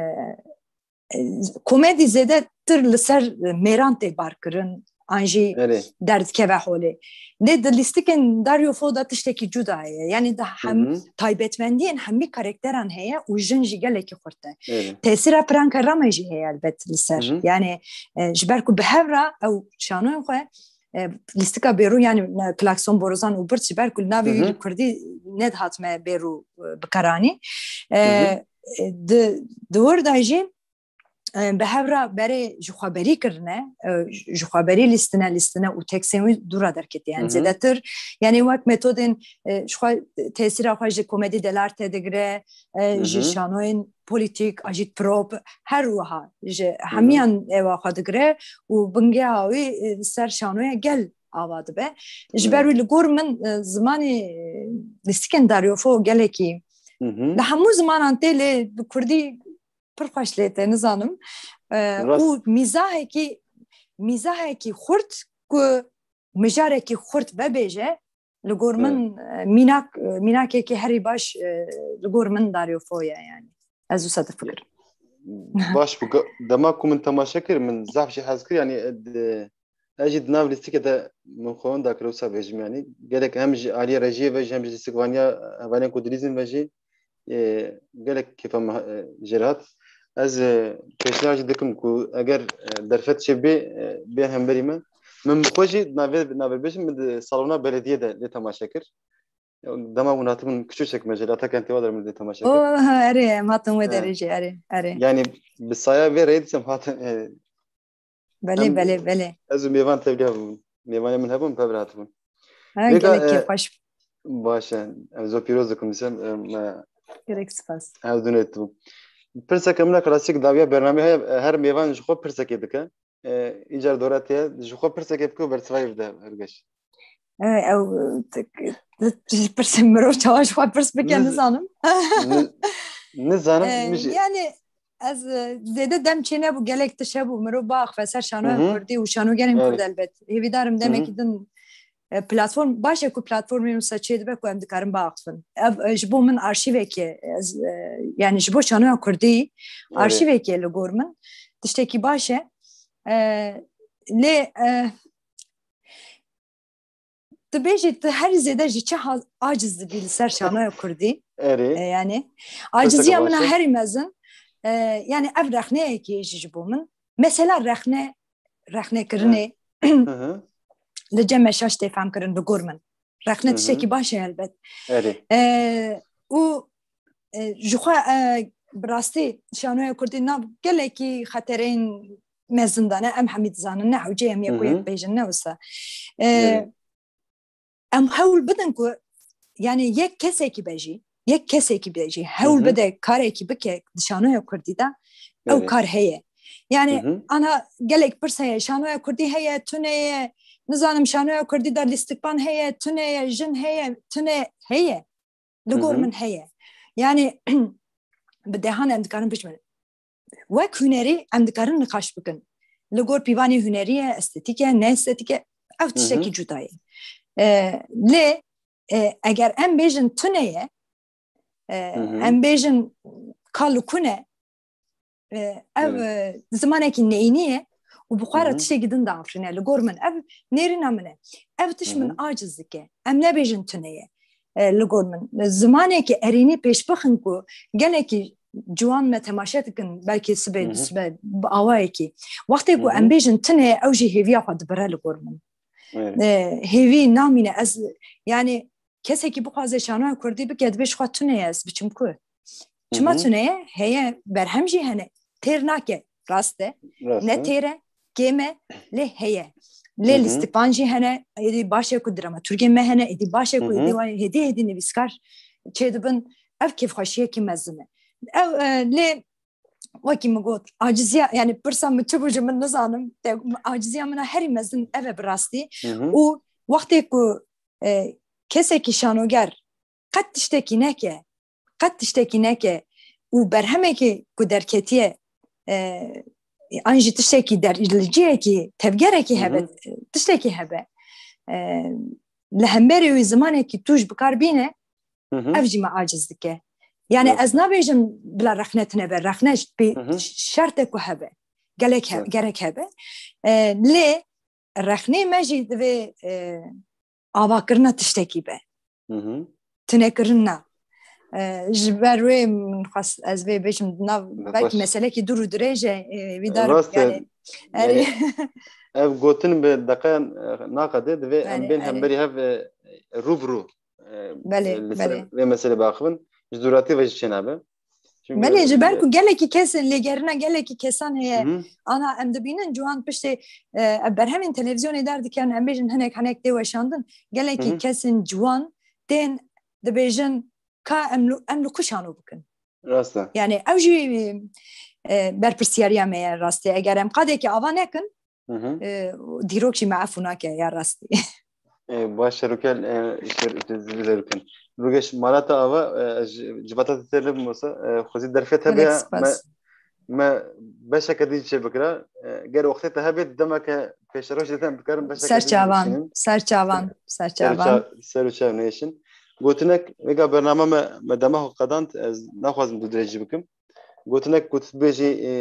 e, komedî zêdetir li ser mêran tê barkirin, an jî Erê. derdikeve holê. Lê di lîstikên Dario Fo de tiştekî cuda ye. Yani di hem Hı hı. taybetmendiyên hemî karakteran heye û jin jî gelekî xurt e. Erê. Tesîra Franca Rame jî heye elbet li ser. Hı hı. Yani, e, ji ber ku bi hev re ew şanoyên xwe, e, lîstika bêrû, yani, ne, Klakson, Borazan û Bird, ji ber ku li navê Hı wî hı. li kurdî nedihatime bêrû, e, bikaranî. E, Hı hı. e, di, di wir de jî, e, bi hev re berê ji xweberî kirine, e, ji xweberî lîstine, lîstine û tekstên wî dû re derketiye. Yani Hı hı. zêdetir, yani wek metodên, e, ji xwe, tesîra xwe ji komedî dell'arte digire, e, Hı ji hı. şanoyên polîtîk, agitprop, her wiha ji Hı hı. hemiyan ewa xwe digire û bingeha wî, e, ser şanoya gel ava dibe. Ji ber Evet. wî li gor min, e, zimanê, e, lîstikên Dario Fo gelekî Hı hı. li hemû zimanan tê, lê bi kurdî pir xweş lê tê, nizanim. E, Rast. û mîzahekî, mîzahekî xurt ku mijarekî xurt vebêje, li gor min, Evet. e, mînak, e, mînakekî herî baş, e, li gor min Dario Fo ye, yani. Ez wisa difikirim. Baş bû. Ga-, dema ku min temaşe kir, min zaf jî hez kir, yani, e, di-, ez jî di nav lîstikê de min xwe wenda kir, wisa bêjim, yani. Gelek hem ji aliyê rejiyê ve jî hem ji lîstikvaniya hevalên ku dilîzin ve jî, e, gelek kêfa min, e, jê re hat. Ez, e, pêşniyar jî dikim ku eger, e, derfet çê bê, e, bê hemberî me. Min bi xwe jî navê, navê bêjim, min di salona belediyê de lê temaşe kir. Dema hûn hatibûn Küçükçekmece, Latakentê wa de min lê temaşe kir. Oh, erê, em hatin wê E, derê jî, erê, erê. yani bi saya vê reyê dîsem hatin, e, Belê, em, belê, belê. ez û mêvan tevliya bûn. Mêvanê min hebûn, pevre hatibûn. Ha, Vêka, gelek e, kêfxweş. Baş e. Em zor pîroz dikim dîsem, e, me Gelek spas. Hevdûnê tu. Pirseke min a klasîk dawiya bernamê heye, her mêvan ji xwe pirsekê dike. E, îcar dora te ye, ji xwe pirsekê bike û bersivayê bide, Ergeş. E, ew, t-, t-, pirsê mirov çawa ji xwe pirs bike, Niz-, nizanim. ni-, nizanim, E, min jî yani ez, e, zêde dem çê nebû, gelek tişt hebû, mirov biaxive ser şanoya Hı hı. kurdî û şanogerên Evet. kurd elbet. Hêvîdarim Hı hı. demekî din, E, platform, baş e ku platformên wisa çêdibe ku em dikarin biaxivin. Ev, e, ji bo min arşîvekê, ez, e, yani ji bo şanoya kurdî arşîvekê li gor min tiştekî baş e. E, lê, e, tu bêjî tu herî zêde ji çi ha-, aciz dibî li ser şanoya kurdî? Erê. E, yani, aciziya min a herî mezin, e, yani ev rexneyekê jî ji bo min. Mesela rexne, rexnekirinê li cem me şaş tê femkirin li gor min. Rexne tiştekî baş e helbet. Erê. E, û, e, ji xwe, e, bi rastî şanoya kurdî nav gelekî xetereyên mezin de ne, em hemî dizanin, ne hewce em yek û yek bêjin, ne wisa. E, Erê. Em hewl bidin ku, yani yek kesekî be jî, yek kesekî be jî, hewl bide karekî bike di şanoya kurdî de, ew kar heye. Yani ana gelek pirs heye, şanoya kurdî heye, tune ye, nizanim şanoya kurdî de lîstikvan heye, tune ye, jin heye, tune heye. Li gor min heye. Yani bi dehan em dikarin bişmin. Wek hunerî em dikarin niqaş bikin. Li gor pîvanê hunerî ye, estetîk e, ne estetîk e, ev tiştekî cuda ye. E, lê, e, eger em bêjin tune ye, e, em bêjin kal û kun e, e, ev, e, zimanekî neyînî ye û bi xwe re tiştekî din diafirîne. Li gor min ev nêrîna min e. Ev tişt min aciz dike. Em nebêjin tune ye. E, li gor min zimanekî erênî pêş bixin ku gelekî ciwan me temaşe dikin, belkî sibê, sibe bi awayekî. Wextê ku em bêjin tune ye, ew jî hêviya xwe dibire li gor min. E, hêvî namîne. Ez, yani, kesekî bixwaze şanoya kurdî bike, dibê ji xwe tune ye, ez biçim ku. Çima tune ye? Heye, berhem jî hene. Têr nake, rast e. Ne têr e, kêm e, lê heye. Lê lîstikvan jî hene, êdî baş e ku dramaturgên me hene, êdî baş e ku êdî wa-, hêdî hêdî nivîskar çêdibin. Ev kêfxweşiyekî mezin e. Ev, e, lê wekî min got, aciziya, yani pirsa min çi bû ji min nizanim. Te, aciziya min a herî mezin ev e bi rastî. Û wextê ku, e, kesekî şanoger qet tiştekî neke, qet tiştekî neke û berhemekî ku derketiye, e, an jî tiştekî der-, li cihekî, tevgerekî hebe, tiştekî hebe, e, li hemberî wî zimanekî tûj bi kar bîne, ev jî me aciz dike. Yani ez nabêjim bila rexne tune be, rexne ş-, pê-, şert e ku hebe. Gelek he-, gerek hebe. E, lê rexnê me jî divê, e, avakirina tiştekî be. Tunekirin na. E, ji ber wê min xwest ez vê bêjim, nav belkî meselekî dûr û dirêj e, e, wî dar, rast e. Yani, yani, erê. Ev gotin bi deqeyan, e, naqede, divê em bên hemberî hev, e, rû bi rû, e, li ser vê meselê biaxivin. Ji dûratî ve jî çênabe. Belê, ji ber ku gelekî kes, lêgerîna gelekî kesan heye. Ana em dibînin ciwan piştê, e, ev berhemên televîzyonê derdikevin, em bêjin hinek hinek tê weşandin. Gelekî kesên ciwan tên dibêjin ka em li, em li ku şano bikin. Rast e. Yani ew jî, e, berpirsiyariya me ye rastî. Eger em qadekî ava nekin, e, dîrok jî me efû nake ya rastî. E, baş e Rûkel, e, şer, zî bikin. Rûgeş, mala te ava, e, ji, civata te têr nebim wisa, e, xwezî derfet hebe ya, me, me beşeke din çê bikira. E, ger wextê te hebe, demeke pêşeroj de em bikarin beşeke din bişînin. Ser çavan, ser çavan, ser çavan. Ser û çav nêşin. Gotinek, vêga bername me, me dema xwe qedand, ez naxwazim tu dirêjî bikim. Gotinek ku tu bêjî, e,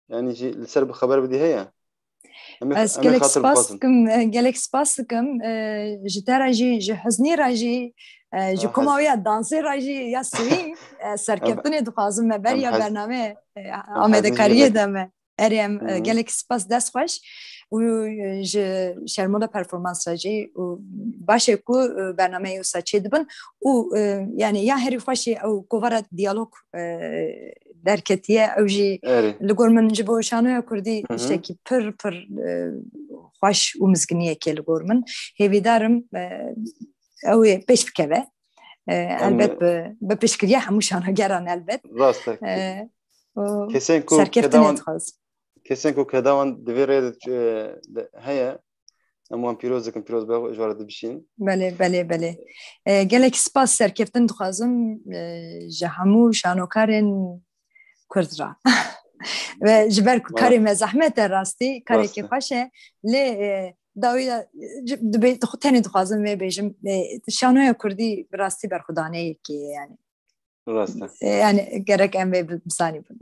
yani jî li ser bi xeber bidî heye? Ez gelek spas dikim, e, gelek spas dikim, e, ji te re jî, ji Huznî re jî, e, ji koma wê ya dansê re jî, ya swing, e, serkeftinê dixwazim me beriya bername, e, amadekariyê de me. Erê em, e, gelek spas, dest xweş û, e, ji Şermola Performans re jî û baş e ku, e, bernameyê wisa çêdibin û, e, yani ya herî xweş e ew kovara diyalog, e, derketiye, ew jî li gor min ji bo şanoya kurdî tiştekî pir, pir, e, xweş û mizginiyekê li gor min. Hêvîdar im, e, ew ê pêş bikeve. E, elbet bi, bi piştgiriya hemû şanogeran elbet. Rast e. E, û kesên ku serkeftinê dixwazim. Kesên ku keda wan di vê rê de, e, de heye, em wan pîroz dikin, pîroz be ji wan re dibişînin. Belê, belê, belê. E, gelek spas, serkeftin dixwazim, e, ji hemû şanokarên kurd re. Ve ji ber ku karê me zehmet e rastî, karekî xweş e, lê, e, dawî de, e, dibê, dixu-, tenê dixwazim vê bêjim, e, şanoya kurdî bi rastî berxwedaneyekê ye, yani. Rast e. E, yani gerek em vê bi-, bizanîbin.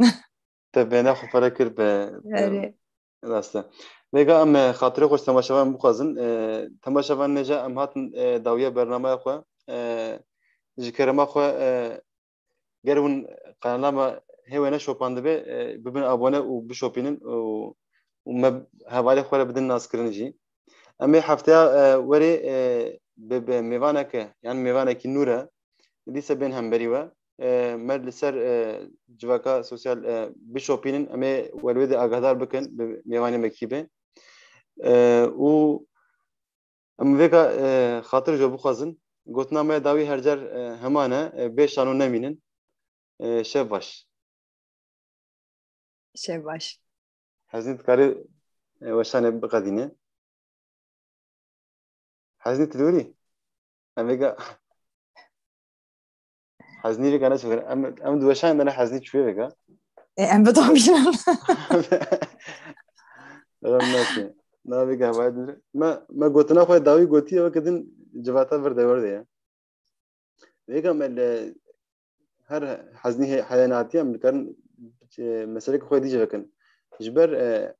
Te bêhna xwe pere kir bi, bi Erê. Rast e. Vêga em, e, xatirê xwe ji temaşevan bixwazin. E, temaşevan nêca em hatin, e, dawiya bernameya xwe. E, ji kerema xwe, e, ger hûn qenala me hê we neşopandibe, e, bibin abone û bişopînin û, û me hevalê xwe re bidin naskirin jî. Em ê hefteya, e, werê, e, bi, bi mêvaneke, yan mêvanekî nû re, dîse bên hemberî we. E, me li ser, e, civaka sosyal, e, bişopînin, em ê we li wê de agahdar bikin, bi mêvanê me kî be. E, û em vêka, e, xatir ji we bixwazin. Gotina me dawî her car, e, heman e, e, bê şano nemînin. E, şev baş. Şev baş. Heznî dikarî, e, weşanê biqedîne. Heznî tu li wir î? Em vêga Heznî vêga neçû. Em, em di weşanê de ne Heznî çûye vêga. E, em bidomînin. Em nake. Na vêga hevayê dûr. Me, me gotina xwe dawî gotiye, weke din civata vir dewar de ye. Vêga me li her Heznî he-, heyên hatiye em dikarin, e, meseleke xwe dî jî vekin. Ji ber, e,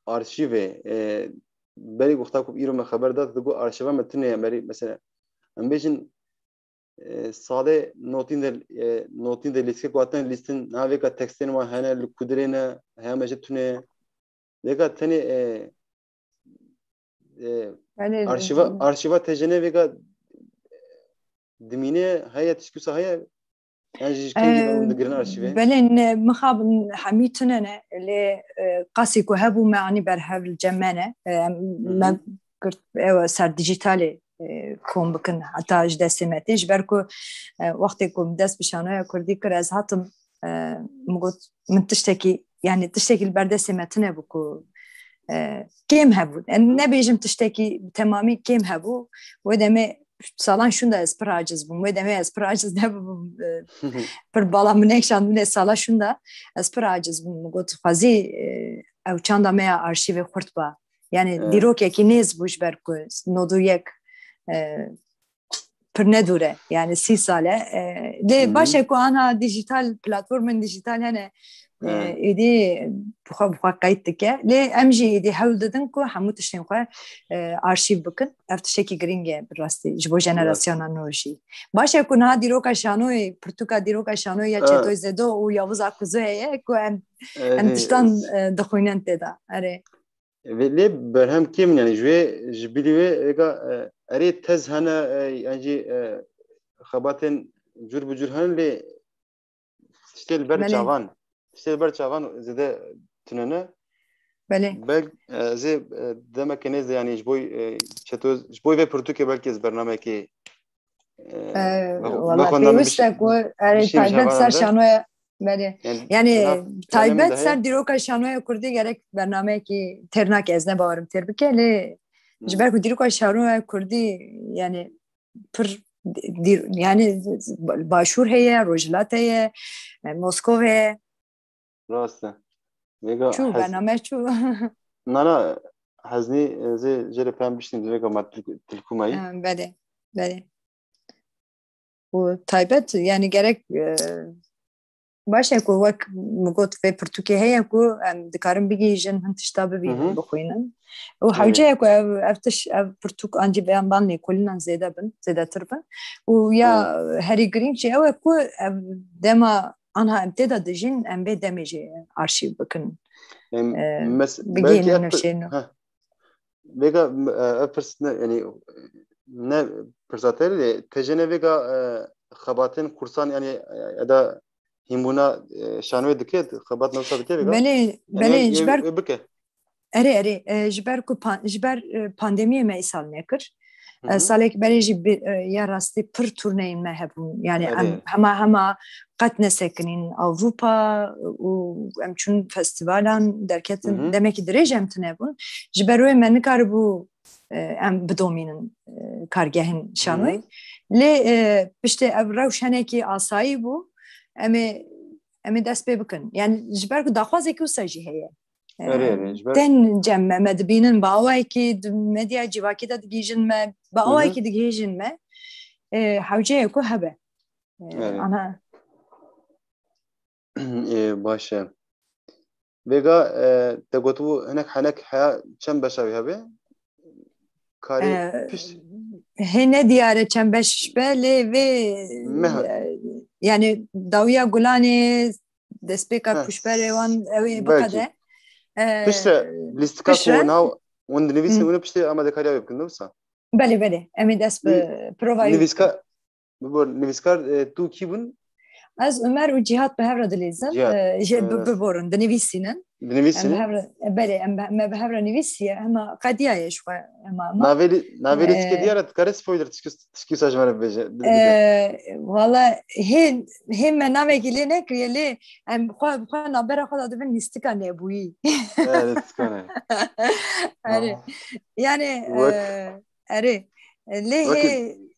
arşîvê, e, berî wexta ku îro me xeber da, digot arşîva me tune ye, berî mesela em bêjin, e, salê notîn de, e, notîn de lîstikek hatine lîstin, navêka tekstên wan hene, li kudirê ne, heya me jî tune ye. Vêga tenê, e, e, Yani, arşîva, arşîva T J N vêga dimîne, heye, tişkî wisa heye? Yan jî ji kengî me hûn digirin arşîvê? Belê, ne, mixabin hemî tune ne, lê, e, qasî ku hebû me anî ber hev li cem me ne. E, em, Mhm. me girt, ew ser dijitalê, e, kom bikin, heta ji destê me tê. Ji ber ku, e, wextê ku min dest bi şanoya kurdî kir, ez hatim, e, min got, min tiştekî, yani tiştekî li ber destê me tune bû ku, e, kêm hebû. Yani nebêjim tiştekî bi temamî kêm hebû. Wê demê salan şûnda ez pir aciz bûm. Wê demê ez pir aciz nebûm. E, pir bala min nekşandine sala şûnda ez pir aciz bûm. Min got, xwezî, e, ew çanda me ya arşîvê xurt ba. Yani Evet. dîrokekî nêz bû ji ber ku nod û yek, e, pir nedûr e. Yani sî sal e. E, lê Hı hı. baş e ku ana dijital, platformên dijital hene. E, Evet. êdî bi xwe, bi xwe qeyd dike. Lê em jî êdî hewl didin ku hemû tiştên xwe, e, arşîv bikin. Ev tiştekî girîng e bi rastî ji bo jenerasyona nû jî. Baş e ku niha dîroka şanoyê, pirtûka dîroka şanoyê ya E. Çetoy Zedo û Yavuz Akuzu heye ku em, E, em lê, tiştan, e, dixwînin tê de. Erê. Vê lê berhem kêm in, yani ji wê, ji bilî wê êga, e, erê tez hene, e, yan jî, e, xebatên cur bi cur hene lê tiştê li ber Belê. çavan. Tiştê li ber çavan zêde tune ne. Belê. Belk, e, zê, e, demeke nêz de, yani ji bo, e, çeto, ji bo vê pirtûkê belkî ez bernamekê, e, E, vexwe-, wala vexwendan pêwist e bişî-, ku erê bişîm ji taybet ser hevalan de. şanoya, belê. Yani, Yani bina-, taybet planê min de ser heye. Dîroka Şanoya Kurdî gerek bernameyekî têrnake, ez ne bawerim têr bike, lê ji Hı. ber ku Dîroka Şanoya Kurdî yani pir dîr, yani Başûr heye, Rojhilat heye, e, Moskov heye. Rast e. Vêga Çû, hez-, bername çû. na, na, heznî, e, zê jê re peyam biştîn, vêga me tilk-, tilkûmayî. Ha, belê, belê. Û taybet, yani gerek, e, baş e ku wek min got vê pirtûkê heye ku em dikarin bigihîjin, hin tişta bibînin, Hı hı. bixwînin. Û Evet. hewce ye ku ev, ev tiş, ev pirtûk ancî beyan ban lêkolînan zêde bin, zêdetir bin. Û ya Evet. herî girîng jî ew e ku ev dema anha em tê de dijîn, em vê demê jî arşîv bikin. Em, E, mes-, bigihînin belkî ev nifşên nû. Heh. Vêga, e, ev pirs ne, yani, ne pirsa te lê, te jê ne vêga, e, xebatên kursan, yani, e, eda hînbûna, e, şanoyê dike, xebat newsa dike vêga? Belê, Yani, belê, yê, ji ber yê bike. Erê, erê, e, ji ber ku pan-, ji ber, e, pandemiyê me îsal nekir. Hı E, hı. salek berê jî bi, e, ya rastî pir turneyên me hebûn. Yani em Erê. hema hema qet nesekinîn Ewropa û em çûn festîvalan derketin, Hı hı. demekî dirêj em tune bûn. Ji ber wê me nikaribû, e, em bidomînin, e, kargehên Hı şanoyê. hı. Lê, e, piştê ev rewş henekî asayî bû. Em ê, em ê dest pê bikin. Yani ji ber ku daxwazekî wisa jî heye. Erê, erê, ji ber- Tên cem me, me dibînin, bi awayekî di medya civakî de digihîjin me, bi Hı hı. awayekî digihîjin me. E, hewce ye ku hebe. E, Erê. Ana. Ê, baş e. Vêga, e, te gotibû hinek henek heya çend beşa wî hebe? Karê E, pişt- hê ne diyar e çend beş be, lê vê, Meha. e, yani dawiya Gulanê, destpêka Heh. puşberê wan ew ê Belkî. biqede. E, Piştre lîstika ku piştre. hûn haw, hûn dinivîsin, Hı. hûn ê piştê amadekariya wê bikin, ne wisa? Belê, belê. Em ê dest bi Nivî-, provayê nivîska-, bikin. Bibor, nivîskar, e, tu kî bûn? Ez Ömer û Cihat bi hev re dilîzin. Cihat, E, jê bi-, evet. biborin, dinivîsînin. Dinivîsînin? Em bi hev re, belê, em bi, me bi hev re nivîsiye, hema qediyaye ji xwe, hema, hema. Navê lî-, navê lîstikê E, diyar e, dikare spoiler tişkî, tişkî wisa ji me re bibêje, bi-, bike. E, wala hê, hê me navekî lê nekiriye, lê em xwe, bi xwe navbera xwe de dibin lîstika nebûyî. E, lîstika ne. Erê. Ah. Yani, Wek- e, erê. Lê Wekî- hê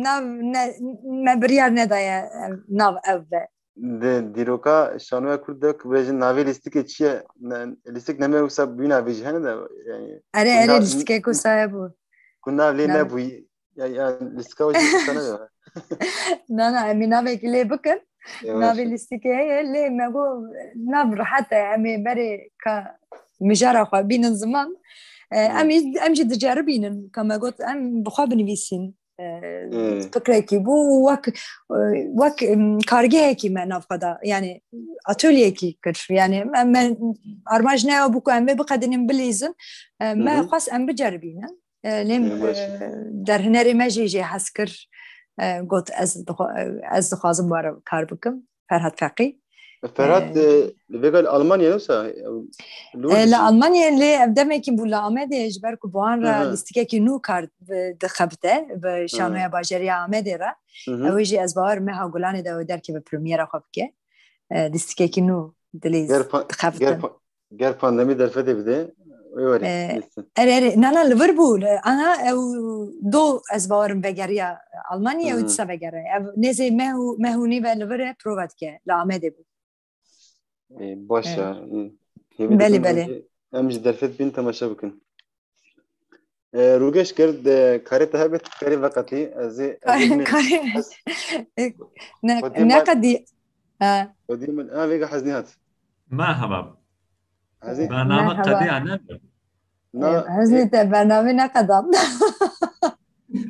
nav ne, me biryar nedaye, e, nav ev be. Di dîroka şanoya Kurd de ku bêjin navê lîstikê çi ye? Ne, lîstik neme wisa bîna vê jî hene de, yani, Erê, ku erê, nav- lîstikek wisa hebû. Ku nav lê Nav- nebûyî. Ya, ya, lîstika wê jî wisa nebe. Na, na, em ê navekî lê bikin. Yavaş. Navê lîstikê heye, lê me got nav rehet e, em ê berê ka mijara xwe bînin ziman. E, Hmm. em, em jî diceribînin, ka me got em bi xwe binivîsîn. E, Hmm. fikrekî bû, wek, e, wek, em, kargehekî me nav xwe da, yani atölyekî kir. Yani me, me armanc ne ew bû ku em ê biqedînin bilîzin. E, me Hı hı. xwest em biceribînin. E, lê Ê, baş. e, derhinerê me jî jê hez kir. E, got, "Ez dixwa-, ez dixwazim were kar bikim." Ferhat Feqî. Ferhat, E, e, li vêga li Almanya yoksa, e, li wir E, li dijî? Almanya lê ev demekî bû li Amedê, ji ber ku bi wan re Hı hı. lîstikekî nû kar bi-, dixebite, bi Hı. şanoya bajarê ya Amedê re. Hı hı. Ew ê jî ez bawer meha Gulanê de ew derkeve premyera xwe bike. E, lîstikekî nû dilîz Ger pa-, dixebitin. ger pa-, ger pandemî derfetê bide, wê werê, Ee, lîstin. Erê, erê, na, na, li vir bû. Ana, ew do ez bawerim vegeriya Almanya, ew Hı hı. dîsa vegere. Ev nêzê meh û, meh û nîve li vir e, prova dike. Li Amedê bû. Ee, baş Evet. ya. Ee, hêvî Belê, dikim em belê. jî, em jî derfet bin temaşe bikin. Ee, Rûgeş, ger de karê te hebe, karê veqetî, ez ê, ez ê Karê, binê-, karê. ez Ne, Xwedî ne ma-, qedî. Ha. Xwedî min, ha, vêga Heznî hat. Merhaba. Heznî? Bername Merhaba. qediya ne? Na, Ee, Heznî e- te bername neqedan.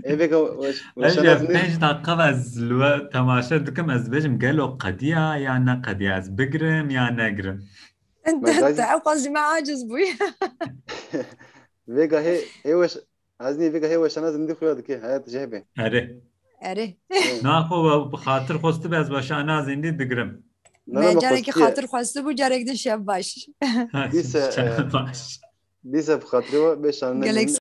Ê vêga weş-, Ez weşana ya zinî. Pênc deqe ez li we temaşe dikim, ez dibêjim, gelo qediya ya ne qediya, ez bigrim ya negrim? Te, Magazîn- te ew qas ji me aciz bûyî. Vêga hê, hê weş-, Heznî vêga hê weşana zindî xuya dike, heyat jê hebe. Erê. Erê. Erê. Na xwe we bi xatir xwestibe ez weşana zindî digrim. Na, na, Me me carekî xwestiye. Xatir xwestibû, carek din şev baş. Dîse, Şev e, baş. Dîse bi xatirê we weşana Gelek zindî.